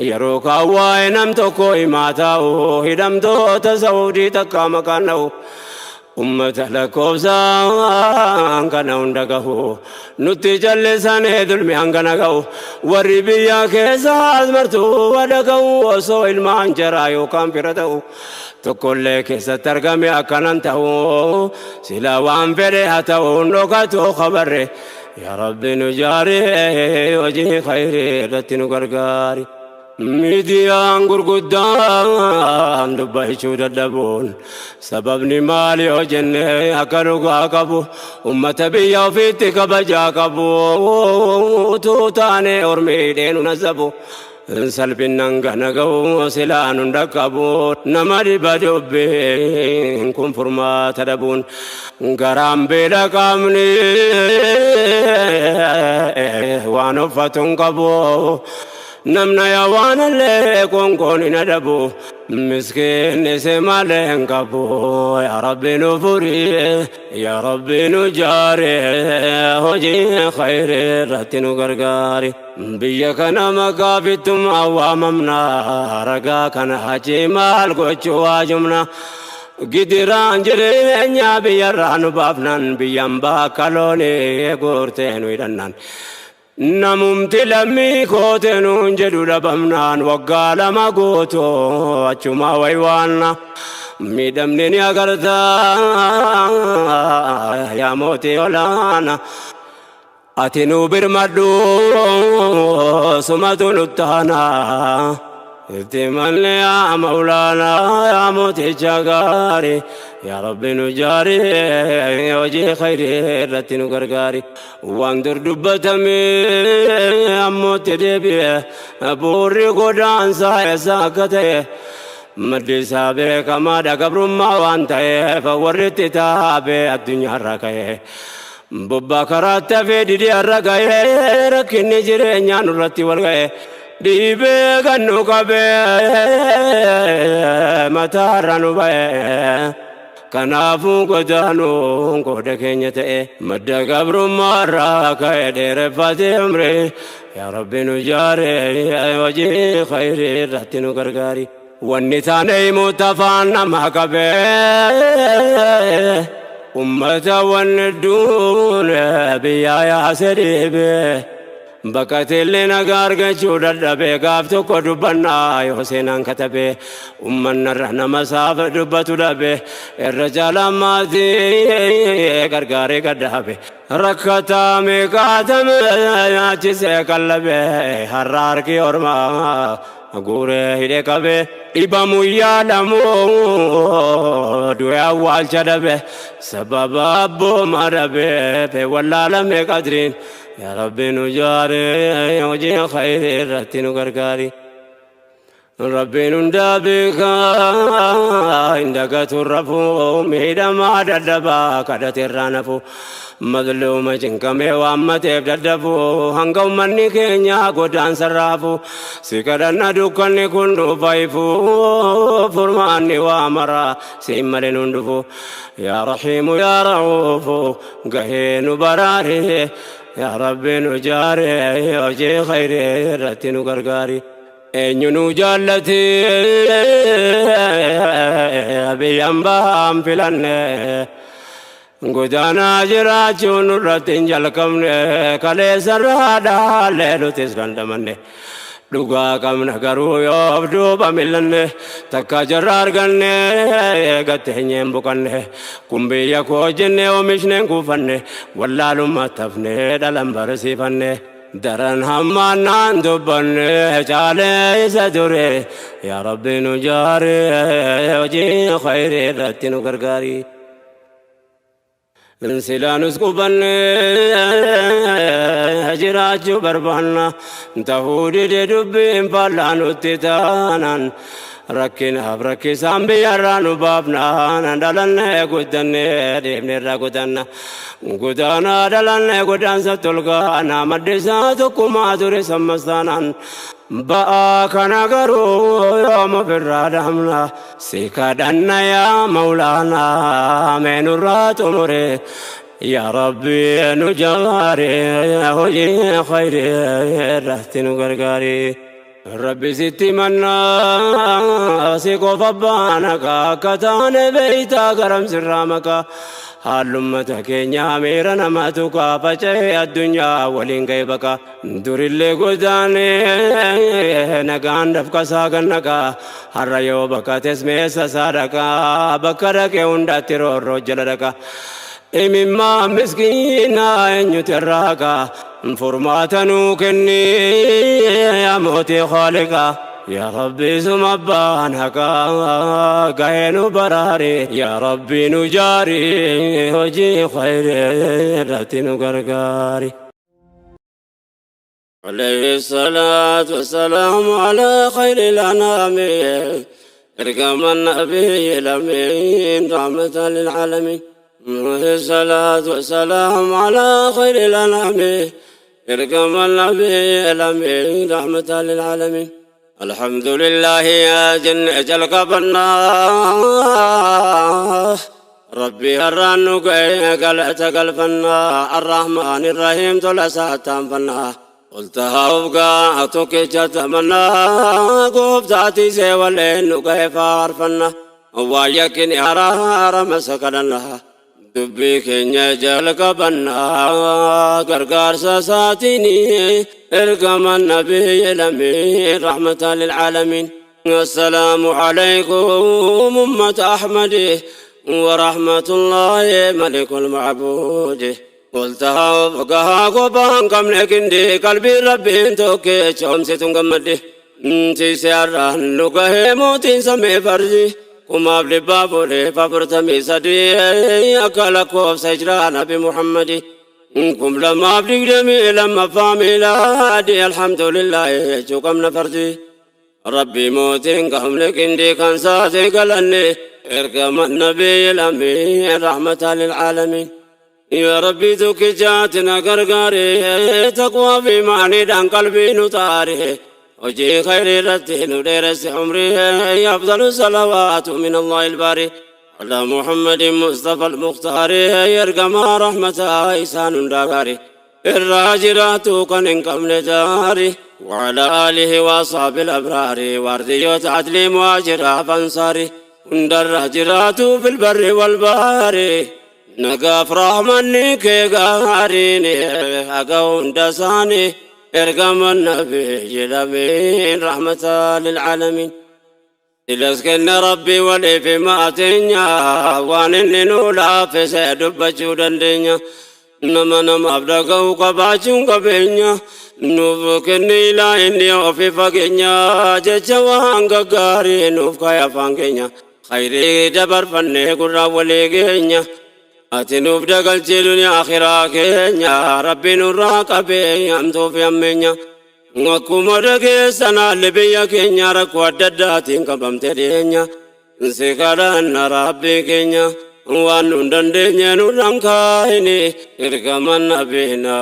yeroo kaan waa'ee nam tokko himaa taa'u hidhamtoota Saudii takka maqaan dha'u. Ummata lakkoofsaan kana hunda gahu nutti callisanii dulmi hangana gahu warri biyya keessaas martuu dhaga'u osoo ilmaan jaraa yookaan fira ta'u tokkollee keessatti argame akkanan ta'u sila waan fedhe haa ta'u dhokatu khabarre yaa Rabbi nu jaari hojii khayrii irratti nu gargaari. Miidiyaan gurguddaan dubbachuu dadhabuun sababni maali yoo jenne akka dhugaa qabu ummata biyya ofiitti kabajaa qabu utuu taane ormi dheenu nasabu salphinnan gana ga'u silaan hunda qabu nama dhiba dubbiin kun furmaata dhabuun garaan beela qaamni waan uffatu hin qabu. Namna yaa waan illee qoonqoon hin adabu miskiinni si malee hin qabu yaa Rabbi nu furi yaa Rabbi nu jaari hojii khayrii irratti nu gargaari. Biyya kana maqaa fittummaa waamamna ragaa kana achi maal gochuu waajumna. Gidiraan jireenya biyyarraa nu baafnan biyyan bakka loonii guurtee nu hidhannan. Namumti lammii koote nuun jedhu dhabamnaan waggaa lama guutuu achuma waywaanna. Miidhamni ni agarta yaa mootii olaana. Ati nu birmadhu sumatu nuttaana. Itti manni yaa maulaanaa yaa mooticha gaarii yaa Rabbi nu jaari hojii khayrii irratti nu gargaari. Waan dur dubbatame ammootti deebi'e bu'uurri godaansaa eessa akka ta'e maddi isaa beekamaadha gabrummaa waan ta'eef warri itti taabee addunyaarra ka'e. Bobbaa karaatti hafee didee har'a ga'ee rakkinni jireenyaa nurratti wal ga'e. Dhiibee kan nu qabee mataarra nu ba'e. Kanaafuu godaanuun qooda keenya ta'e madda gabrummaarraa ka'e dheereffatee umri yaa Rabbi nu jaare hojii khayrii irratti nu gargaari. Wanni taane himuutti afaan nama qabee ummata wanni duune biyyaa yaase dhiibee. Baqateellee nagaa argachuu dadhabe gaaf tokko dubbannaa yoo seenaan katabe ummannarra nama saafa dubbatu dhabe irra caalaan maatii gargaaree gadhaabe rakkataa meeqaatame nyaachisee qallabe har'a harki ormaa guuree hidhe qabe dhibamu yaadamu du'e awwaalcha dhabe sababa abbooma dhabe wallaalame qadriin yaa Rabbi nu jaare hojii khayrii irratti nu gargaari. Rabbiin hundaa beekaa hin dagatu rafuu miidhamaa dadhabaa kadhate irraa nafu mazluuma cinqamee waammateef daddafuu hanga ummanni keenya godaansa raafu si kadhanna dukkanni kun dhufa ifuu furmaanni waa mara siin malee nun dhufu yaa rahiimu yaa ra'uufu gahee nu baraare yaa Rabbi nu jaare hojii khayrii irratti nu gargaari. Eenyu nu jaallate biyyaan bahaan filanne godaanaa jiraachuun nurratti hin jalqabne kaleessarraa dhaallee nutis dandamanne dhugaa qabna garuu yoo of duuba millanne takka jarra arganne gatteenyeen buqanne kun biyya koo jenne oomishne kuufanne wallaalummaa tafne dhalan barsiifanne. Daran hammaannaan dubbanne caalee isa ture yaa Rabbi nu jaare hojii khayrii irratti nu gargaari. Silaanus qubanne jiraachuu barbaanna ta'uu dide dubbiin faallaa nutti taanaan rakkinaaf rakkisaan biyyarraa nu baafnaan dhalannee guddannee deemne irraa gudanna godaanaa dhalannee godaansa tolgaana maddisaa tokkummaa ture sammastaanaan ba'aa kana garuu yoom ofirraa dhaabna si kadhanna yaa maulaanaa mee nurraa xumure yaa Rabbi nu jaare hojii khayrii irratti nu gargaari. Rabbi sitti mannaa si qofa baana akka taane beeytaa garam sirraa maqaa haallummata keenya miira nama tuqaa faca'ee addunyaa waliin ga'e baqa durillee godaanee nagaan dafqasaa gannaqaa har'a yoo baqates meessa isaa dhaqaa bakka dhaqee hundatti roorroo jala dhaqa imimmaa miskiinaa eenyutu irraa qaa furmaata nuu kenni yaa mootii khaaliqaa yaa Rabbi suma abbaan haqaa gahee nu baraari yaa Rabbi nu jaari hojii khayrii irratti nu gargaari. عليه الصلاة والسلام على خير الأنام ارقم النبي الأمين رحمة للعالمين عليه الصلاة والسلام على خير الأنام ارقم النبي الأمين رحمة للعالمين الحمد لله يا جن جل قبنا ربي هران قلعت قلفنا الرحمن الرحيم تلساتان فنا قلتها وبقى جتمنا قفتاتي سيولين كيف عرفنا ويكن هرار مسكننا dubbii keenya jalqabannaa gargaarsa isaatiin ergama nabiyyi lamii rahmatan lilcaalamiin. السلام عليكم أمة أحمد ورحمة الله ملك المعبود قلتها وفقها قبان قمنا كندي قلبي ربي توكي شمسة قمدي انتي سيارة لقه موتين سمي فرجي 1443 akka lakkoofsa hijiraa Nabi Muhammadi 2022 miilaadii alhamdulillah jechuu qabna fardi Rabbi mootiin qabne qindii kan saate galanne ergama nabiyyi lamii rahmata lilcaalamiin. Yaa Rabbi tokkichaatina gargaare taqwaa fi maaniidhaan qalbii nu taare hojii khayrii irratti nu dheeresse umrii afdalu salawaatu min Allahi الباري على محمد مصطفى المختار يرقم رحمة إسان داغاري الراجرات كن قبل جاري وعلى آله وأصحاب الأبرار وارديوت عدل مواجرة فانصاري الراجرات في البر والبحر نقاف رحمني كي غاريني أقون دساني. Ergama nabiyyi lameen rahmata lilcaalamiin. Silas kenna Rabbii waliif himaa, waan inni nuu laaffise dubbachuu dandeenya. Nama namaaf dhaga'u qabaachuun qabeenya. Nuuf kenni ilaa inni ofi fageenya, jecha waan gaggaarii nuuf kaaya afaan keenya. Khayrii dabarfannee gurraa walii geenya. Ati nuuf dagalchii duniyaa akhiraa keenya, Rabbi nurraa qabee hamtuu fi hammeenya. Akkuma dhageessan haalli biyya keenya rakkoo adda addaatiin qabamte dhiyeenya. Si kadhanna Rabbii keenya, waan nun dandeenye nurraan kaayini, ergama nabiina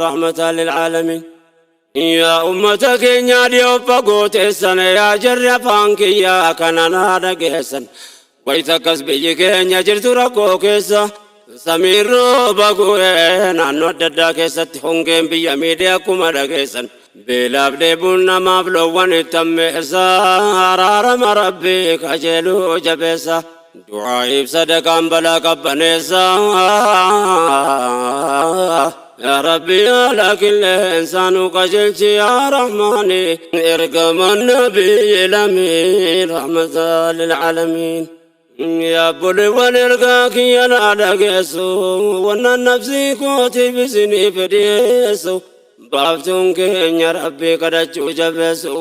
rahmatan lilcaalamiin. Yaa ummata keenya dhiyoo fagoo teessan, yaa jarri afaan kiyyaa kana naa dhageessan. Wayita akkas biyyi keenya jirtu rakkoo keessa, samiin rooba gu'ee naannoo adda addaa keessatti hongeen biyya miidhee akkuma dhageessan. Beelaaf dheebuun namaaf loowwan itti ammeessa, araarama Rabbii kajeeluu jabeessa. Du'aa'iif sadaqaan balaa qabbaneessa. Yaa Rabbi, haala qilleensaa nu qajeelchi, yaa Rahmaani, ergama nabiyyi lameen rahmata lilcaalamiin. Yaa obboleewwan, ergaa kiyya naa dhageessu, wannan nafsii kootiif isiniif dhiyeessu. Baaftuun keenya Rabbii kadhachuu jabeessu,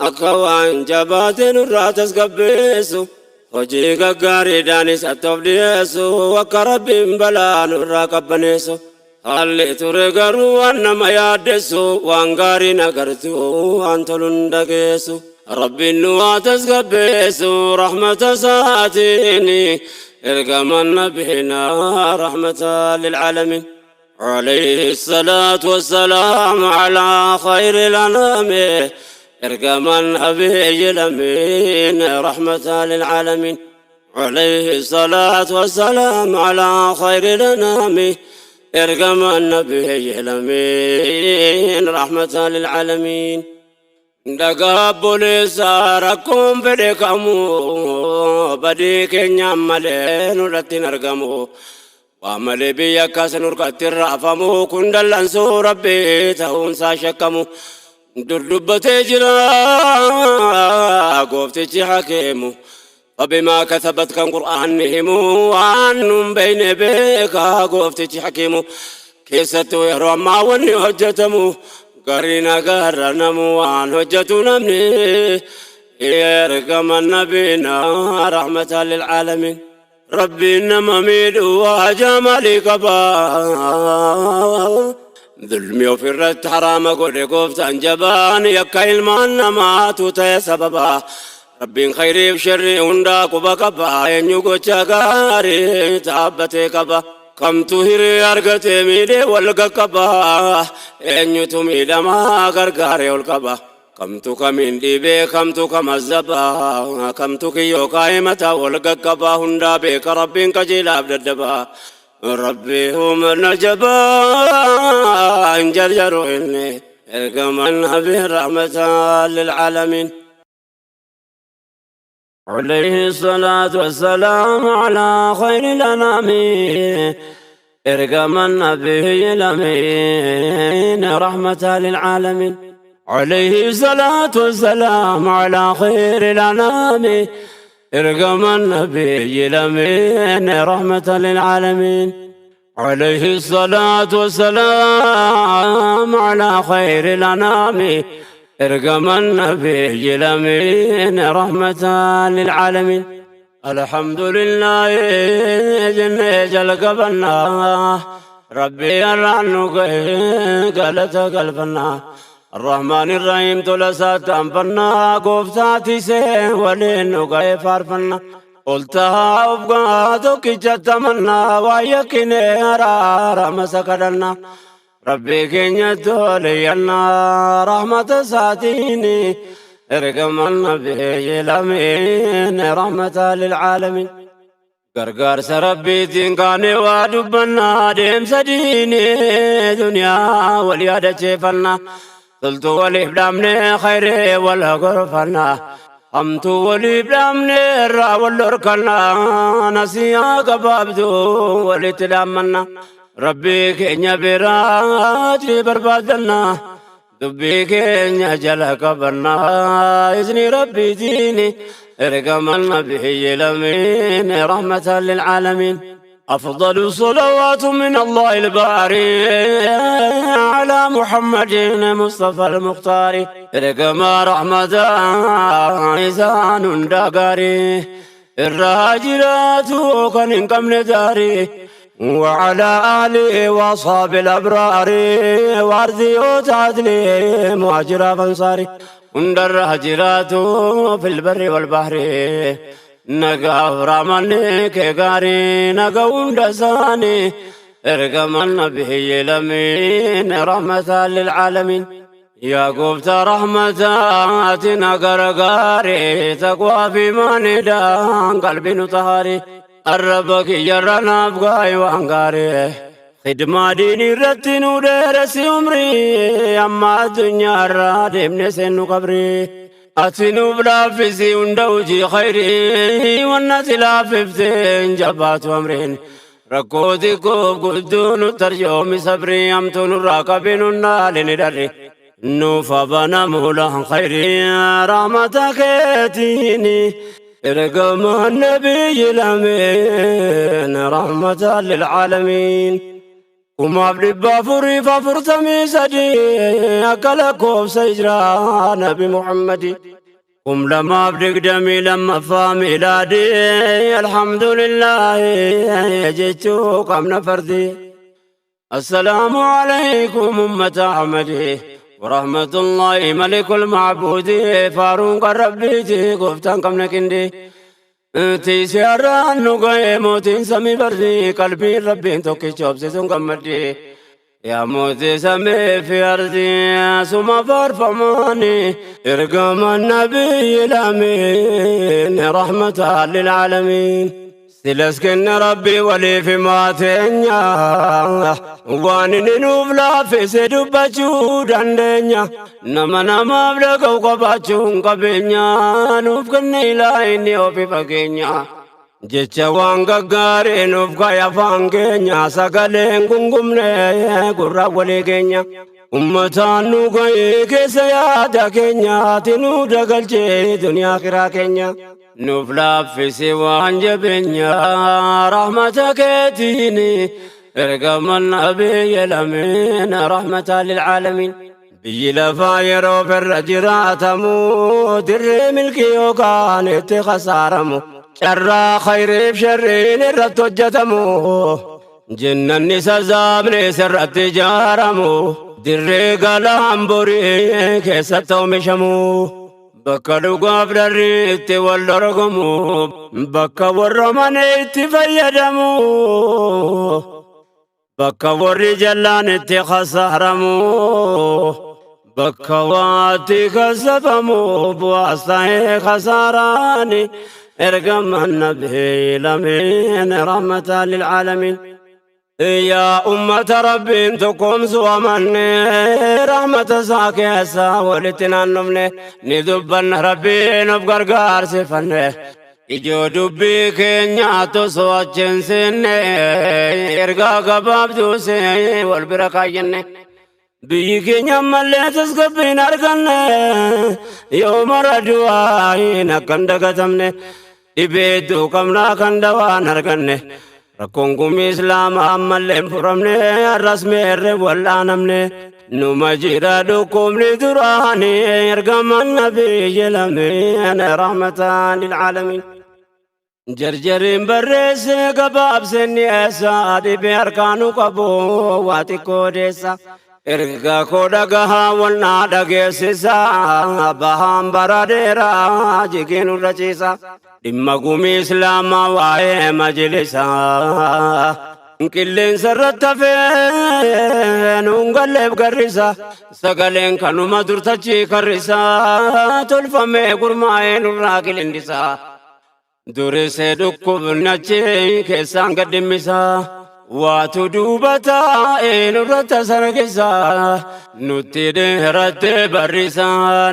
akka waan jabaate nurraa tasgabbeessu. Hojii gaggaariidhaanis attoof dhiyeessu, akka Rabbiin balaa nurraa qabbaneessu. Haalli ture garuu waan nama yaaddessu, waan gaarii nagartu, waan toluun dhageessu. Rabbiin nu haa tasgabbeessu rahmata isaatiin, ergama nabiina rahmata lilcaalamiin. عليه الصلاة والسلام على خير الأنام، ارقم النبي الأمين رحمة للعالمين. عليه الصلاة والسلام على خير الأنام، ارقم النبي الأمين رحمة للعالمين. Dhagaa obboleessaa, rakkoon fedhe kamuu badii keenyaan malee nurratti hin argamu. Waa malee biyya akkas nurkatti raafamu kun dallansuu Rabbii ta'uunsaa shakkamu. Dur dubbatee jira gooftichi hakeemu. فبما كسبت kan Qur'aanni himu, waan nun beyne beekaa gooftichi hakiimu. Keessattuu yeroo ammaa wanni hojjetamu garii nagaarra namu waan hojjetu namni, ergama nabiina rahmatan lilcaalamiin. Rabbiin nama miidhu haajaa maalii qaba? Zulmi ofirratti haraama godhe gooftaan jabaan, yakka ilmaan namaatu ta'e sababa. Rabbiin khayriif sharrii hundaa quba qaba, eenyu gocha gaarii dhaabbatee qaba. Kamtu hiree argatee miidhee wal qaqqaba, eenyutu miidhamaa gargaaree ol qaba. Kamtu kamiin dhiibee, kamtu kam azzaba, kamtu kiyyoo kaa'ee mataa wal qaqqaba, hundaa beeka Rabbiin qajeelaaf daddaba. Rabbi humna jabaa hin jarjaru inni, ergama nabi rahmatan lilcaalamiin. عليه الصلاة والسلام على خير الأنام، ارقم النبي الأمين رحمة للعالمين. عليه الصلاة والسلام على خير الأنام، ارقم النبي الأمين رحمة للعالمين. عليه الصلاة والسلام على خير الأنام، ارقم النبي الأمين رحمة للعالمين. الحمد لله jennee jalqabanna, Rabbii irraan nu ga'e galata galfanna. الرحمن الرحيم tola isaatti anfannaa, gooftaattisee waliin nu ga'e faarfanna. Ol tahaa of gaa tokkicha tamannaa, waa yakkinee araarama isa kadhanna. Rabbii keenya toleyyannaa rahmata isaatiin, ergama nabiyyi lameen rahmata lilcaalamiin. Gargaarsa Rabbiitiin kaanee waa dubbannaa, deemsa diinii duniyaa wal yaadacheeffannaa. Toltuu waliif dhaabnee khayree wal gorfannaa. Hamtuu waliif dhaabnee irraa wal dhorkannaa. Nasiyaa gabaabduu walitti dhaammannaa. Rabbii keenya biraa ajrii barbaaddanna. Dubbii keenya jala qabanna. Izni Rabbiitiin ergama nabiyyi lameen rahmatan lilcaalamiin. أفضل الصلوات من الله الباري على محمد مصطفى المختار إرقما رحمة إسان دقاري الراجلات كان كم داري وعلى آله وأصحاب الأبرار وأرضي وتعدلي مهاجر فانصاري الراجلات في البر والبحر نقاف رماني كغاري نقا دساني ارقم النبي لمين رحمة للعالمين يا قبت رحمتاتنا غرغاري تقوى في ماندان قلبي نطهاري الربك يرانا بقاي وانغاري خدمة ديني رتنو درسي عمري أما الدنيا رادم نسن قبري أتنو بلافسي وندوجي خيري والناس لافتين جبات أمرين ركوتي كوب قدون ترجوم صبري أمتون الراكبين النال ندري نوفا بنا مولا خيري رحمتك تيني ارقم النبي الأمين رحمة للعالمين وما بدي فوري ففرتمي سدي أكلكم سيجرا نبي محمد قم لما بدك دمي لما فاميلادي الحمد لله جيتو قمنا فردي السلام عليكم أمة أحمد ورحمة الله ملك المعبود فاروق ربي قفتان قمنا كندي تيسيران نقاي موتين سمي بردي قلبي ربي توكي شوبسي سنقمدي يا موتي سمي في أرضي سما فارفماني ارقم النبي الأمين رحمة للعالمين سلسكن ربي ولي في ماتنيا وانني نوبلا في سدبچو دندنيا نما نما بلقو قباچو قبنيا نوفكن إلهي وفي فكنيا jecha waan gaggaarii nuuf kaya afaan keenya sagaleen gungumne gurra walii keenya ummataan nu ga'ee keessa yaada keenyaati nu dagalchee duniyaa kiraa keenya nuuf laaffisi waan jabeenya rahmata keetiin ergama nabiyya lameen rahmata lilcaalamiin biyyi lafaa yeroo firra jiraatamu dirree milkii yookaan itti khasaaramu carraa khayriif sharriin irratti hojjetamu jennanni sazaabni sirratti ijaaramu dirree galaan borii keessatti oomishamu bakka dhugaaf dharri itti wal dorgomu bakka warra mana itti fayyadamu bakka warri jallaan itti khasaaramu bakka waatti kasafamu bu'aas ta'ee khasaaraani ارقم النبي لمين رحمة للعالمين يا أمة ربي انتكم سوى مني رحمة ساكي ولتنا النمني ندبن ربي نبقر قار سفني إجو دبي كينيا تسوى جنسيني إرقا قباب دوسي والبركة يني biyyi keenya ammallee tasgabbiin arganne yoo mara du'aayin akka hin dagatamne dhibee hedduu qabnaa kan dawaan arganne rakkoon gumii islaamaa ammallee hin furamne har'as meerre wal'aanamne numa jira dhukkubni duraanii ergaman nabiyyi lameen rahmatan lilcaalamiin jarjariin barreesse gabaabseen dhiyeessa dhibee harkaanu qabu waa xiqqoo odeessa erga koo dhagahaa walnaa dhageessisa bahaan bara dheeraa jigeen irra ciisa dhimma gumii islaamaa waa'ee majlisa qilleensa irratti hafee nuun galleef garrisa sagaleen kanuma durtachi karrisa tolfamee gurmaa'ee nurraa qilindisa durisee dhukkubnachi keessaan gadhimmisa waatu duuba taa'ee nurratti sargisa nutti dheeratte barrisa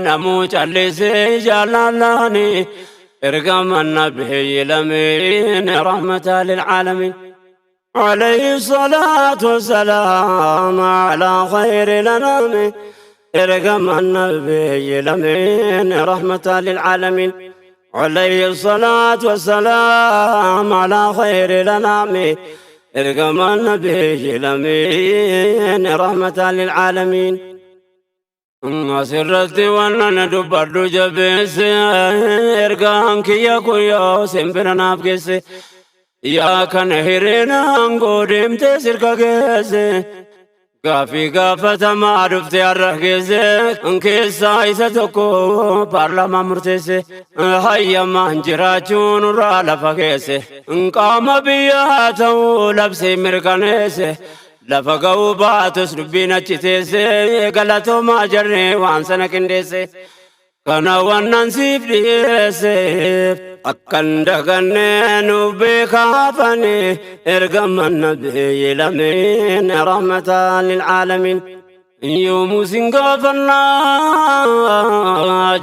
namuu callisee jaallallaani ergama nabiyyi lameen rahmata lilcaalamiin. عليه الصلاة والسلام على خير الأنام ارقم النبي الأمين رحمة للعالمين. عليه الصلاة والسلام على خير الأنام ارقم النبي الأمين رحمة للعالمين. Asirratti waan ana dubbadhu jabeesse, ergaan kiyya kun yoo simbira naaf geesse, yaa kana hireen aangoo deemtee sirka geesse, gaafii gaafatamaa dhufte har'a geesse keessaa isa tokko paarlaamaa murteesse, hayyamaan jiraachuun irraa lafa geesse, qaama biyyaa ta'uu labsee mirkaneesse. Lafa ga'uu baatus dubbiin achi teesse, galatoomaa jarree waan sana qindeesse. Kana wannan siif dhiyeesseef akkan dagannee nuuf beekaafani ergaman nabiyyi lameen rahmatan lilcaalamiin. Yoomuu sin gaafannaa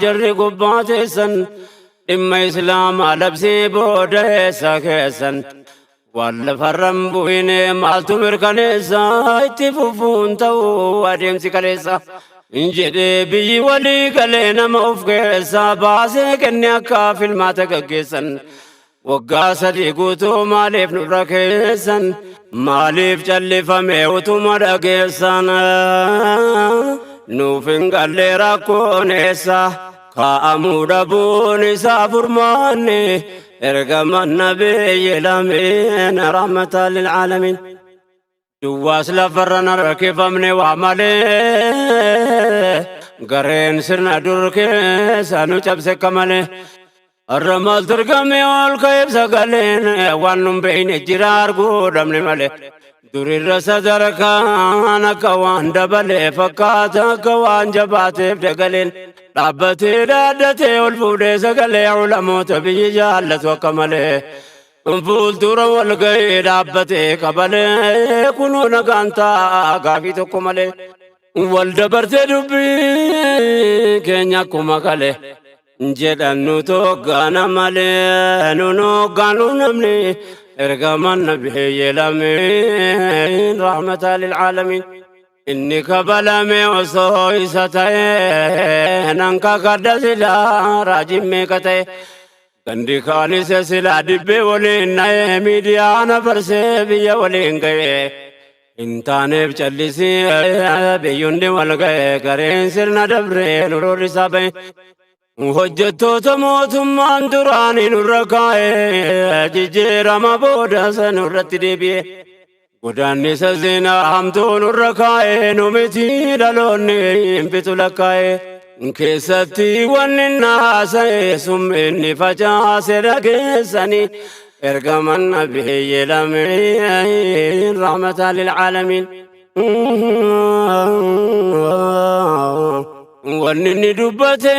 jarri gubbaa teessan, dhimma islaamaa labsii booda eessa keessan? Waan lafarran bu'ine maaltu mirkaneessa itti fufuun ta'uu adeemsi kaleessa? Jedhee biyyi walii galee nama of keessaa baasee kenne akka filmaata gaggeessan. Waggaa 3 guutuu maaliif nurra keessan? Maaliif callifame utuma dhageessan? Nuuf hin galle rakkoon eessa, kaa'amuu dhabuun isaa furmaanne ergaman nabiyyi lameen rahmatan lilcaalamiin. Duwwaas lafarra harkifamne waa malee, gareen sirna dur keessa nu cabse akka malee. Har'a maaltu argame ol ka'eef sagaleen? Waan nun beeyne jira arguu dhabne malee. Durirra sadarkaan akka waan dabalee fakkaata, akka waan jabaateef dagaleen. Dhaabbatee dhaaddatee ol fuudhee sagalee ulamoota biyyi jaallatu akka malee. Fuuldura wal ga'ee dhaabbatee qabalee, kunoo nagaan ta'a gaafii tokko malee. Wal dabartee dubbii keenya akkuma kale jedhan, nu toggaana malee nu hoggaanu namni ergaman nabiyyi lameen rahmata lilcaalamiin. Inni kabalame osoo isa ta'e nan kakadha, silaa raajiin meeqa ta'e? Gandi kaanis silaa dibbee waliin na'ee miidiyaa na barsee biyya waliin ga'e. Hin taaneef callisii biyyundi wal ga'e, gareen sirna dabree nurroorrisaa ba'e. Hojjettoota mootummaan duraanii nurra kaa'e, jijjiirama booda nurratti deebi'e. Godaannisa seenaa hamtuu nurra kaa'e, nu miti dhaloonni hin fitu lakkaa'e. Keessatti wanni naasa'e summinni facaase dhageessanii ergaman nabiyyi lameen rahmatan lilcaalamiin. Wanni inni dubbate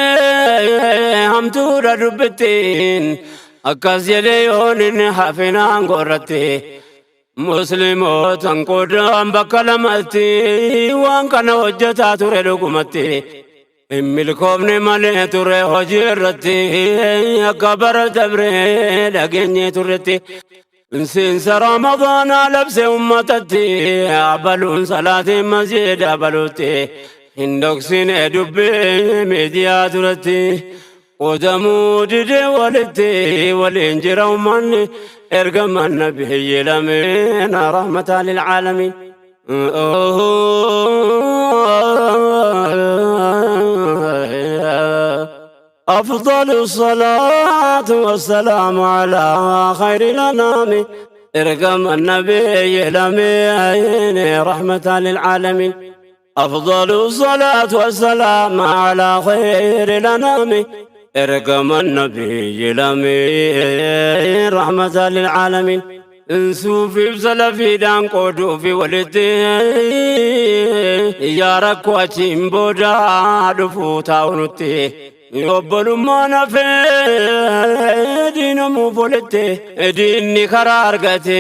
hamtuudha dubbittiin, akkas jedhee yoon inni hafinaan gorratti. Muslimootan qoodaan bakka lamatti waan kana hojjetaa ture dhugumatti. Hin milkoofne malee ture hojii irratti, akka bara dabree dhageenyee turretti. Seensa Ramadaanaa labse ummatatti, abaluun salaatiin masjiida abaluutti. Hin dhoksine dubbii miidiyaa duratti. Qoodamuu didee walitti waliin jira ummanni ergaman nabiyyi lameen rahmatan lilcaalamiin. أفضل الصلاة والسلام على خير الأنام ارقم النبي الأمين رحمة للعالمين. أفضل الصلاة والسلام على خير الأنام ارقم النبي الأمين رحمة للعالمين. Suufiif salafiidhaan qooduu fi walitti yaa rakkoo achiin booda dhufuu taa'u nutti. Obbolummaan hafee diinamuuf walitti, diinni karaa argate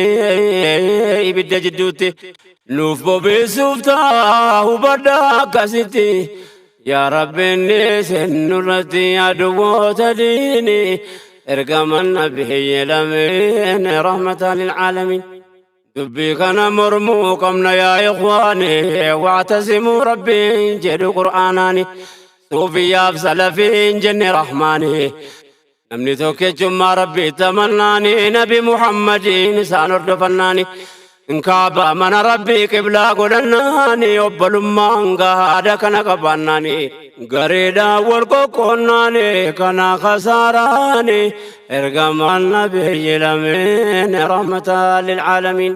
ibidda jidduutti nuuf bobeessuuf ta'a, hubadha akkasitti. Yaa Rabbi inni nurratti aduwwoota diini ergaman nabiyyi lameen rahmatan lilcaalamiin. Dubbii kana mormuu qabna yaa ikhwaani, wactasimuu Rabbiin jedhu Qur'aanaani. Suufiyyaaf salafiin jenne Rahmaani. Namni tokkichummaa Rabbiitti amannaani, Nabi Muhammadiin isaan hordofannaani. Kaaba mana Rabbii qiblaa godhannaani, obbolummaan gahaadha kana qabaannaani. Gareedhaan wal qoqqoonnaani kana kasaaraani. Ergamaan nabiyyi lameen rahmataa lilcaalamiin.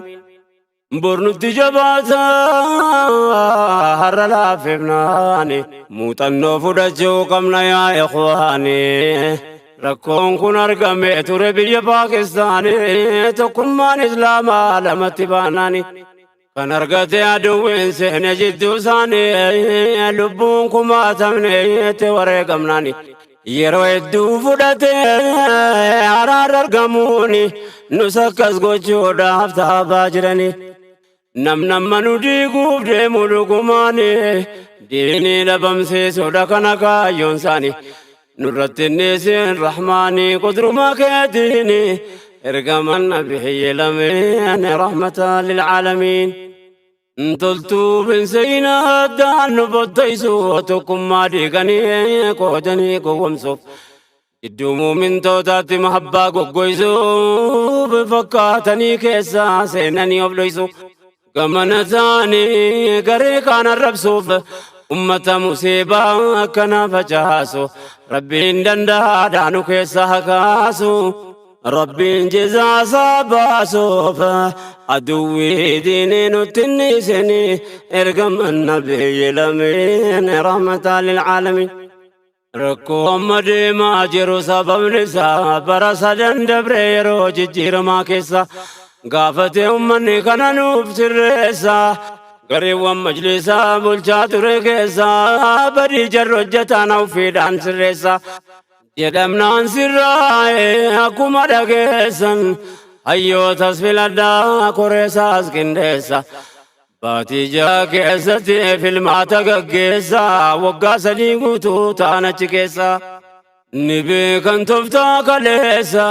Bornutti jabaata har'a laafifnaani. Muuxannoo fudhachuu qabna yaa ikhwaani. Rakkoon kun argame ture biyya Paakistaanii, tokkummaan Islaamaa lamatti baanaani. Kan argate aduwwiin seene jidduu isaanii, lubbuun kumaatamne itti wareegamnaani. Yeroo hedduu fudhate araarra argamuuni, nus akkas gochuudhaaf taabaa jirani. Namnamma nu diiguuf deemu dhugumaani, diinii dhabamsiisuudha kana kaayyoon isaanii. Nurratti innisin Rahmaanii qudruma keetiini, ergaman nabiyyi lameen rahmata lilcaalamiin. Toltuu binseyna addaan nu bottaysu, tokkummaa diiganii qoodanii gowwomsuuf. Gidduu muumintootaatti mahabbaa goggoysuuf, fakkaatanii keessaa seenanii of dhoysu. Gamana ta'anii garee kaan arrabsuuf, ummata musiibaa akkana facaasu. Rabbiin danda'aadhaa nu keessa haa kaasu. Rabbiin jizaasaa baasuuf, aduwwii diinii nutti hin ergaman nabiyyi lameen rahmataa lilcaalamiin. Rakkoo amma deemaa jiru sababni isaa bara sadan dabre yeroo jijjiiramaa keessa gaafate ummanni kana nuuf sirreessa. Gareewwan majlisaa bulchaa ture keessa badii jarri hojjetaan ofiidhaan sirreessa. Jedhamnaan sirraa'e akkuma dhageessan, hayyootas filadhaa koreessaas qindeessa. Baatii 6 keessatti filmaata gaggeessa, waggaa 3 guutuu ta'an achi keessa. Ni beekan tooftaa kaleessa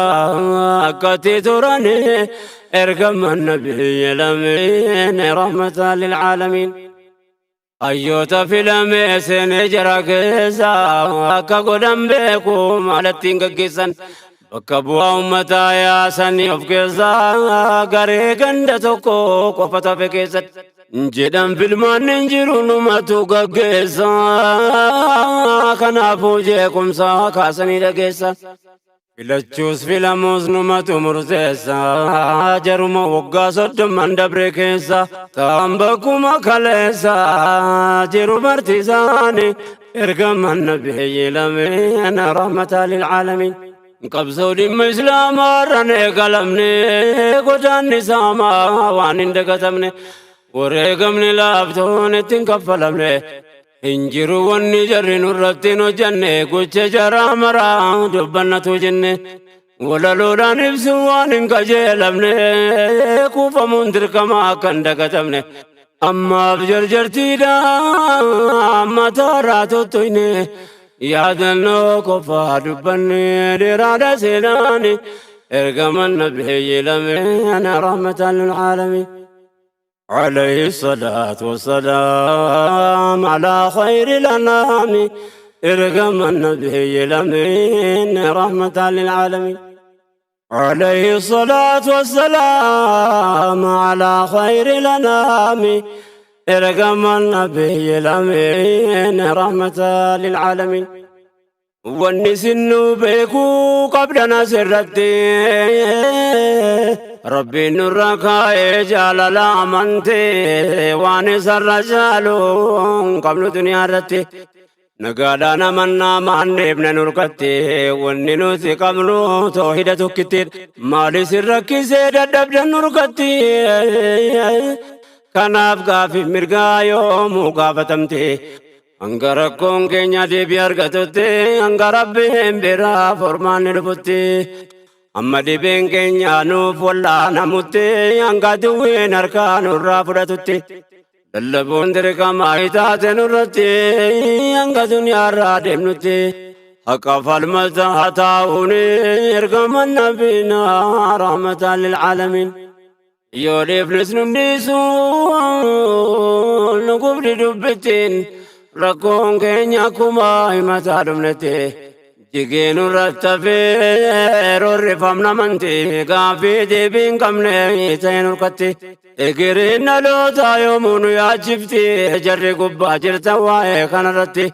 akkatti turani, ergaman nabiyyi lameen rahmata lilcaalamiin. Hayyoota filamee seenee jara keessa akka godhan beeku maalattiin gaggeessan. Bakka bu'aa uummataa yaasanii of keessaa, garee ganda tokko qofa tafe keessatti. Jedhan filmaanni hin jiru numatu gaggeessa. Kanaafuu jeequmsa kaasanii dhageessa. Filachuus filamuus numatu murteessa. Jaruma waggaa 30n dabre keessa ta'an bakkuma kaleessa jiru bartiisaani, ergaman nabiyyi lameen rahmata lilcaalamiin. Qabsoo dhimma Islaamaa irraan eegalamne, godaanni saamaa waan hin dagatamne, wareegamni laaftoon ittiin kaffalamne. Hin jiru wanni jarri nurratti hin hojjenne, gocha jaraa maraa dubbannatu jenne. Walaloodhaan ibsu waan hin qajeelamne, kuufamuun dirqama akka hin dagatamne. Ammaaf jarjartiidha mataarraa tottoyne, yaadannoo qofaa dubbanne dheeraadha seenaani, ergaman nabiyyi lameen rahmatan lilcaalamiin. عليه الصلاة والسلام على خير الأنام، ارقم النبي الأمين رحمة للعالمين. عليه الصلاة والسلام على خير الأنام، ارقم النبي الأمين رحمة للعالمين. Wanni sinnu beekuu qabdana sirratti, Rabbiin nurra kaa'ee jaalala amantee, waan isarra caalu hin qabnu duniyaa irratti. Nagaadhaan amannaa maanneefne nurkatti, wanni nuti qabnu toohida tokkittiidha. Maali sin rakkisee dadhabdan nurkatti? Kanaaf gaafii mirgaa yoomuu gaafatamte. Hanga rakkoon keenya deebii argatutti, hanga Rabbiin biraa furmaanni dhufutti, amma dhibeen keenya nuuf wallaanamutti, hanga duwwiin harkaa nurraa fudhatutti, lallabuun dirqama taate nurratti, hanga duniyaarraa deemnutti. Haqa falmata taa'uun ergama nabiina rahmatan lilcaalamiin. Yoo dhiifnes nu dhiisu nu gubdi dubbittiin rakkoon keenya akkuma himataa dhumnetti jigee nurratti hafee roorrifamna amantii gaaffii deebii hin qabne ta'e nurkatti. Egereen dhalootaa yoomuu nu yaachifti jarri gubbaa jirtan waa'ee kanarratti.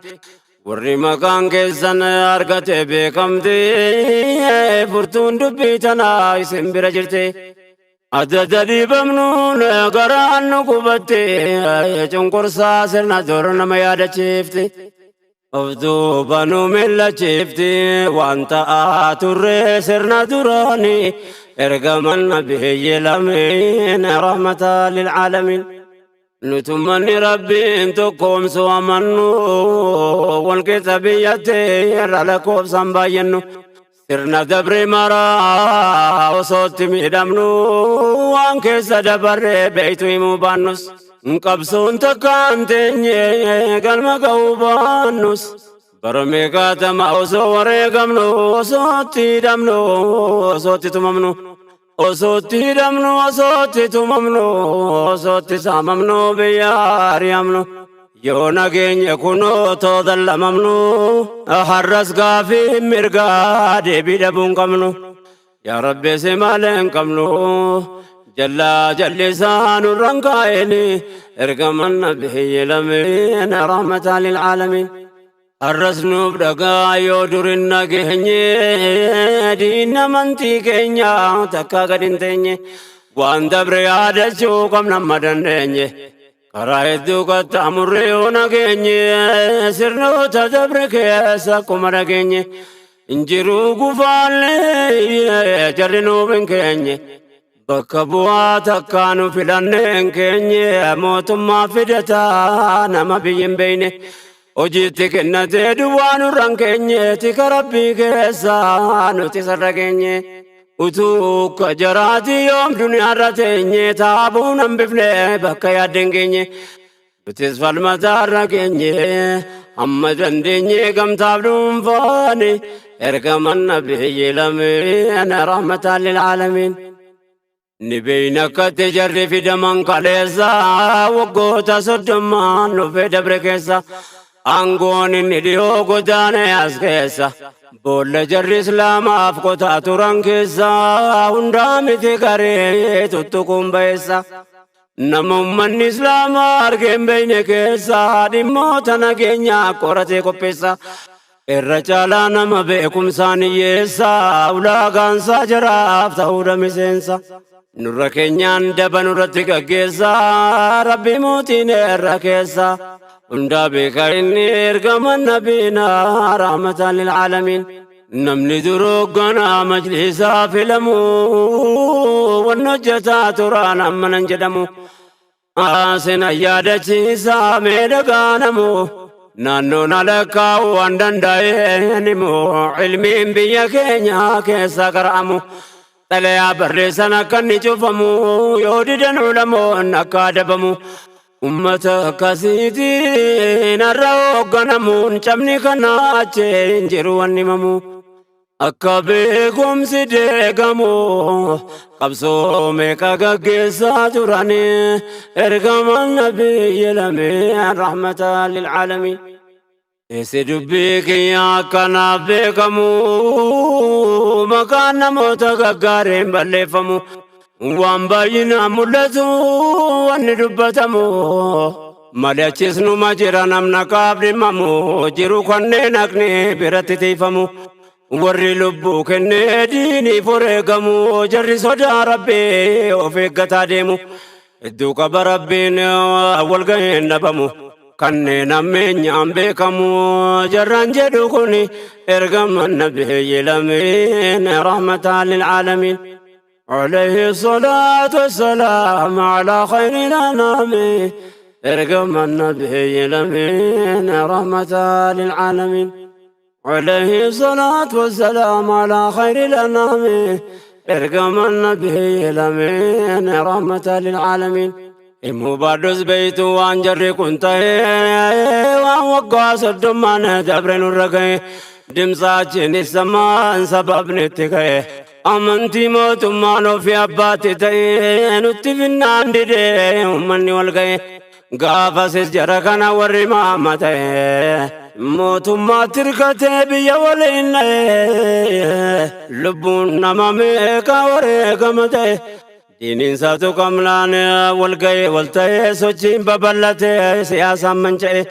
Warri maqaan keessan argate beekamti furtuun dubbii tanaa isin bira jirti. Adda dhiibamnuun garaan nu gubatte cunqursaa sirna dur nama yaadachiifti. Of duuba nu millachiifti waan ta'aa turre sirna duraani ergaman nabiyyi lameen rahmata lil'aalamiin. Nutummanni Rabbiin tokkoomsu amannu walqixa biyyatti irra lakkoofsaan baay'annu. Sirna dabre maraa osootti miidhamnu waan keessa dabarre beeytu himuu baannus. Qabsoon takkaan teenye galma ga'uu baannus. Bara meeqaatama osoo wareegamnu osootti hidhamnu osootti tumamnu. Osootti hidhamnu osootti tumamnu osootti saamamnu biyya ari'amnu. Yoo nageenye kunoo too dallamamnu har'as gaafii mirgaa deebii dhabuu hin qabnu. Yaa Rabbi si malee hin qabnu. Jallaa jallisaa nurran kaa'eni ergaman nabiyyi lameen rahmataa lil aalamiin. Har'as nuuf dhagaa yoo durin nageenye diinna amantii keenya takkaa gad hin teenye waan dabre yaadachuu qabna amma dandeenye. Karaa hedduu qaxxaamurree yoo nageenye sirnoota dabre keessa akkuma dhageenye injiruu gufaallee jarri nuuf hin keenye. Bakka bu'aa takkaa nu filannee hin keenye mootummaa fidataa nama biyyi hin beekne. Hojiitti kennatee duwwaa nurra hin keenye tika rabbii keessa nuti sarra geenye. Utuu akka jaraatii yoom duniyaarra teenye taabuun hambifne bakka yaadde hin geenye. Nutis falmataarra geenye hamma dandeenye gamtaaf dhuunfaani ergaman nabiyyi lameen rahmataan lil aalamiin. Ni beeyna akkatti jarri fidaman kaleessa waggoota soddommaan dhufee dabre keessa aangoon inni dhiyoo godaane as keessa boolla jarri islaamaaf qotaa turan keessa hundaa miti garee tuttuquun ba'eessa. Nama ummanni islaamaa argee hin beekne keessa dhimmoota nageenyaa qoratee qopheessa. Irra caalaa nama beekumsaan hiyyeessa ulaagaansaa jaraaf ta'uudha miseensa. Nurra keenyaan daba nurratti gaggeessa rabbi mootiin irra keessa. Hundaa beeka inni ergama nabiina rahmatan lil aalamiin. Namni dur hoogganaa majlisaa filamu wanni hojjetaa turaan amma nan jedhamu. Sena yaadachiisaa mee dhagaanamu naannoon alakkaa'u waan danda'een himu ilmiin biyya keenya keessa qara'amu. Xalayaa barreessan akka inni cufamu yoo didan ulamoon akka adabamu. Ummata akkasiitiin har'a hoogganamuun cabni kana achi hin jiru wanni himamu. Akka beekumsi deegamu qabsoo meeqa gaggeessaa turani ergaman nabiyyi lameen rahmata lil'aalamiin. Isi dubbii kiyya akkanaaf beekamu maqaan namoota gaggaariin balleeffamu waan baay'inaan mul'atu wanni dubbatamu malee achis numa jira namna qaaf dhimmamu jiru kanneen haqni biratti tiifamu warri lubbuu kennee diiniif wareegamu jarri sodaa rabbii of eeggataa deemu hedduu qaba rabbiin walgaheen dhabamu kanneen ammeenyaan beekamu jarraan jedhu kun ergama nabiyyi lameen rahmataa lil'aalamiin. عليه الصلاة والسلام على خير الأنام ارقم النبي الأمين رحمة للعالمين عليه الصلاة والسلام على خير الأنام ارقم النبي الأمين رحمة للعالمين Himuu baadhus beeytu waan jarri kun ta'e waan waggaa soddommaan dabre nurra ga'e dimsaachiin ibsamaan sababni itti ka'e Amantii mootummaan ofii abbaatti ta'ee nutti finnaan didee uummanni wal ga'e. Gaafasis jara kana warri maama ta'e mootummaatti hirkatee biyya waliin dha'e lubbuun nama meeqa wareegama ta'e. Diiniinsaatu qabnaan wal ga'e wal ta'ee sochiin babal'atee siyaasaan manca'e.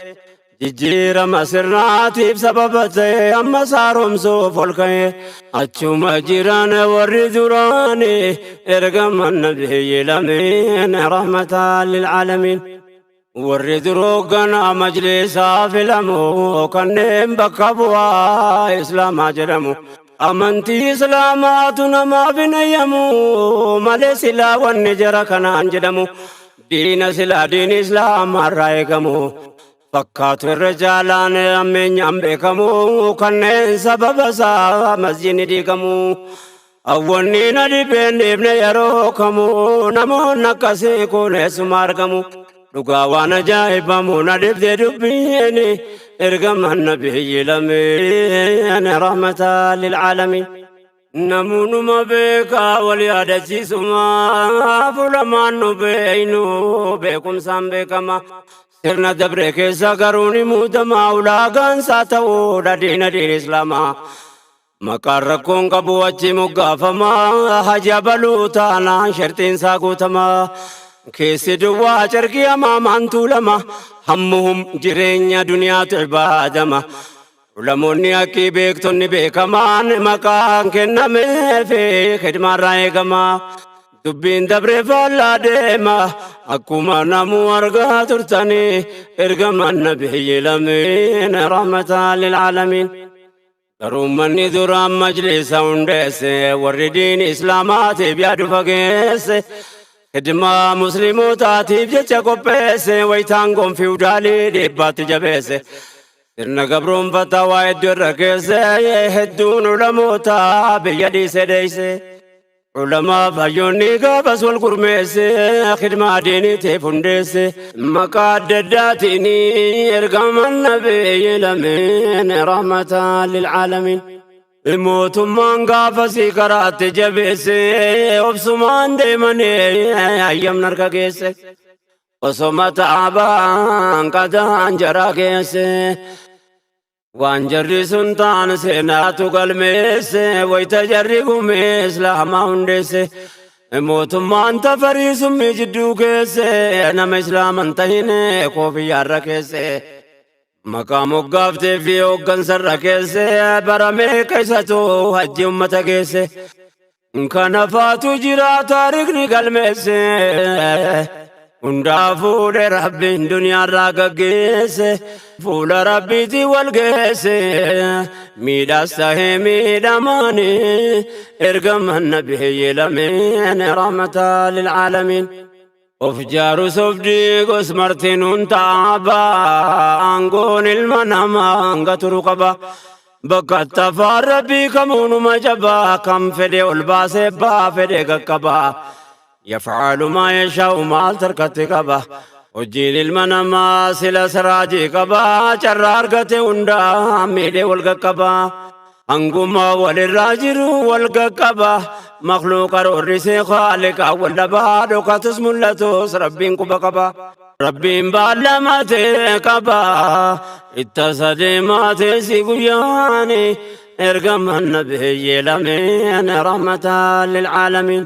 Jijjiirama sirnaatiif sababa ta'e amma saaromsuuf ol ka'e. Achuma jiran warri duraani ergaman nabiyyi lameen rahmataan lilcaalamiin. Warri duroo gana majlisaa filamu kanneen bakka bu'aa islaamaa jedhamu. Amantii islaamaatu namaaf hin eeyyamu malee silaa wanni jara kanaan jedhamu. Diina silaa diini islaamaa irraa eegamu. Fakkaatu irra jaalaan ammeenyaan beekamu kanneen sababa isaa masjidni diigamu. Awwanni na dhibeen dhiibne yeroo kamu namoonni akkasii kun eessuma argamu. Dhugaa waan ajaa'ibamu na dhibde dubbiin ergaman nabiyyi lameen rahmataa lilcaalamiin. Namoonnuma beekaa wal yaadachiisuma fuulamaan nu beeynu beekumsaan beekama. Sirna dabre keessa garuu ni muudama ulaagaan isaa ta'uudha diina diin islaamaa. Maqaan rakkoon qabu achi moggaafama haja baluu taanaan sharxiin isaa guutama. Keessi duwwaa carqii hamaamaan tuulama hammuhum jireenya duniyaatu ibaadama. Ulamoonni haqqii beektonni beekamaan maqaan kennameefi khidmaarraa eegama. Dubbiin dabree faallaa deema akkuma namuu argaa turtanii ergaman nabiyyi lameen rahmataan lilcaalamiin. Garuu manni duraan majlisa hundeesse warri diin islaamaatiif yaadu fageesse. Khidmaa muslimootaatiif jecha qopheesse wayitaan gonfiudaalii dhiibbaatti jabeesse. Sirna gabroonfataa waa hedduu irra keesse hedduun ulamoota biyya dhiise dheeyse. Ulamaa hayyoonni gaafas wal gurmeesse khidmaa diiniitiif hundeesse. Maqaa adda addaatiin ergaman nabiyyi lameen rahmataan lilcaalamiin. Mootummaan gaafasii karaatti jabeesse obsumaan deemanii hayyamna harka geesse. Osoma taabaan qadaan jara geesse. Waan jarri sun ta'an seenaatu galmeesse wayita jarri gumee islaamaa hundeesse. Mootummaan tafarii summii jidduu keesse nama islaaman tahine koofiyyaarra keesse. Maqaa moggaaftee fi hooggansarra keesse bara meeqa isatu hajji ummata geesse. Kana faatu jira taarikni galmeesse. Hundaa fuudhe rabbiin duniyaarraa gaggeesse. Fuula rabbiitii wal geesse. Miidhaas tahee miidhamaani ergaman nabiyyi lameen rahmataa lilcaalamiin. Of jaarus of diigus martinuun taaba aangoon ilma namaa hanga turu qaba. Bakka tafaan rabbii kamuunuma jabaa kan fedhe ol baasee baa fedhe qaqqaba. Yaf'aalu maa yashaa'u maal tarkatti qaba. Hojiin ilma namaa sila siraajii qaba carraa argate hundaa miidhee wal qaqqaba. Hanguma walirraa jiru wal qaqqaba. Makluuqa roorrisee khaaliqa wal dhabaa dhokatus mul'atus rabbiin quba qaba. Rabbiin baallamatee qaba. Itta sadeematee si guyyaani ergaman nabiyyi lameen rahmataan lilcaalamiin.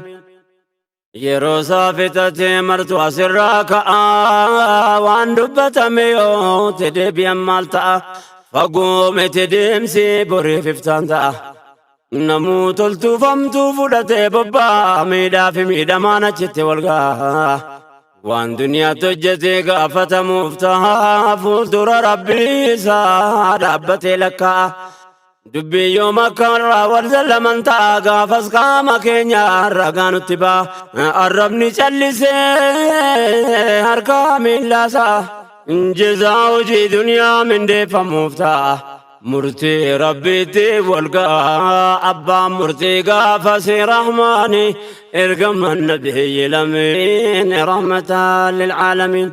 Yeroo isaa fixatee martu asirraa ka'a waan dubbatame yoo te deebi'an maal ta'a fagoo miti deemsi boriif iftaan ta'a. Namuu toltuufamtuu fudhatee bobbaa miidhaa fi miidhamaan achitti wal ga'a. Waan duniyaatti hojjetee gaafatamuuf ta'a fuuldura rabbii isaa dhaabbatee lakkaa'a. Dubbiin yoom akka irraa wal zallaman ta'a gaafas qaama keenya ragaa nutti ba'a. Arrabni callisee harka miillaasaa jezaa hojii duniyaa mindeeffamuuf ta'a. Murtii rabbiitti wal ga'a abbaan murtii gaafasi rahmaani ergaman nabiyyi lameen rahmataan lilcaalamiin.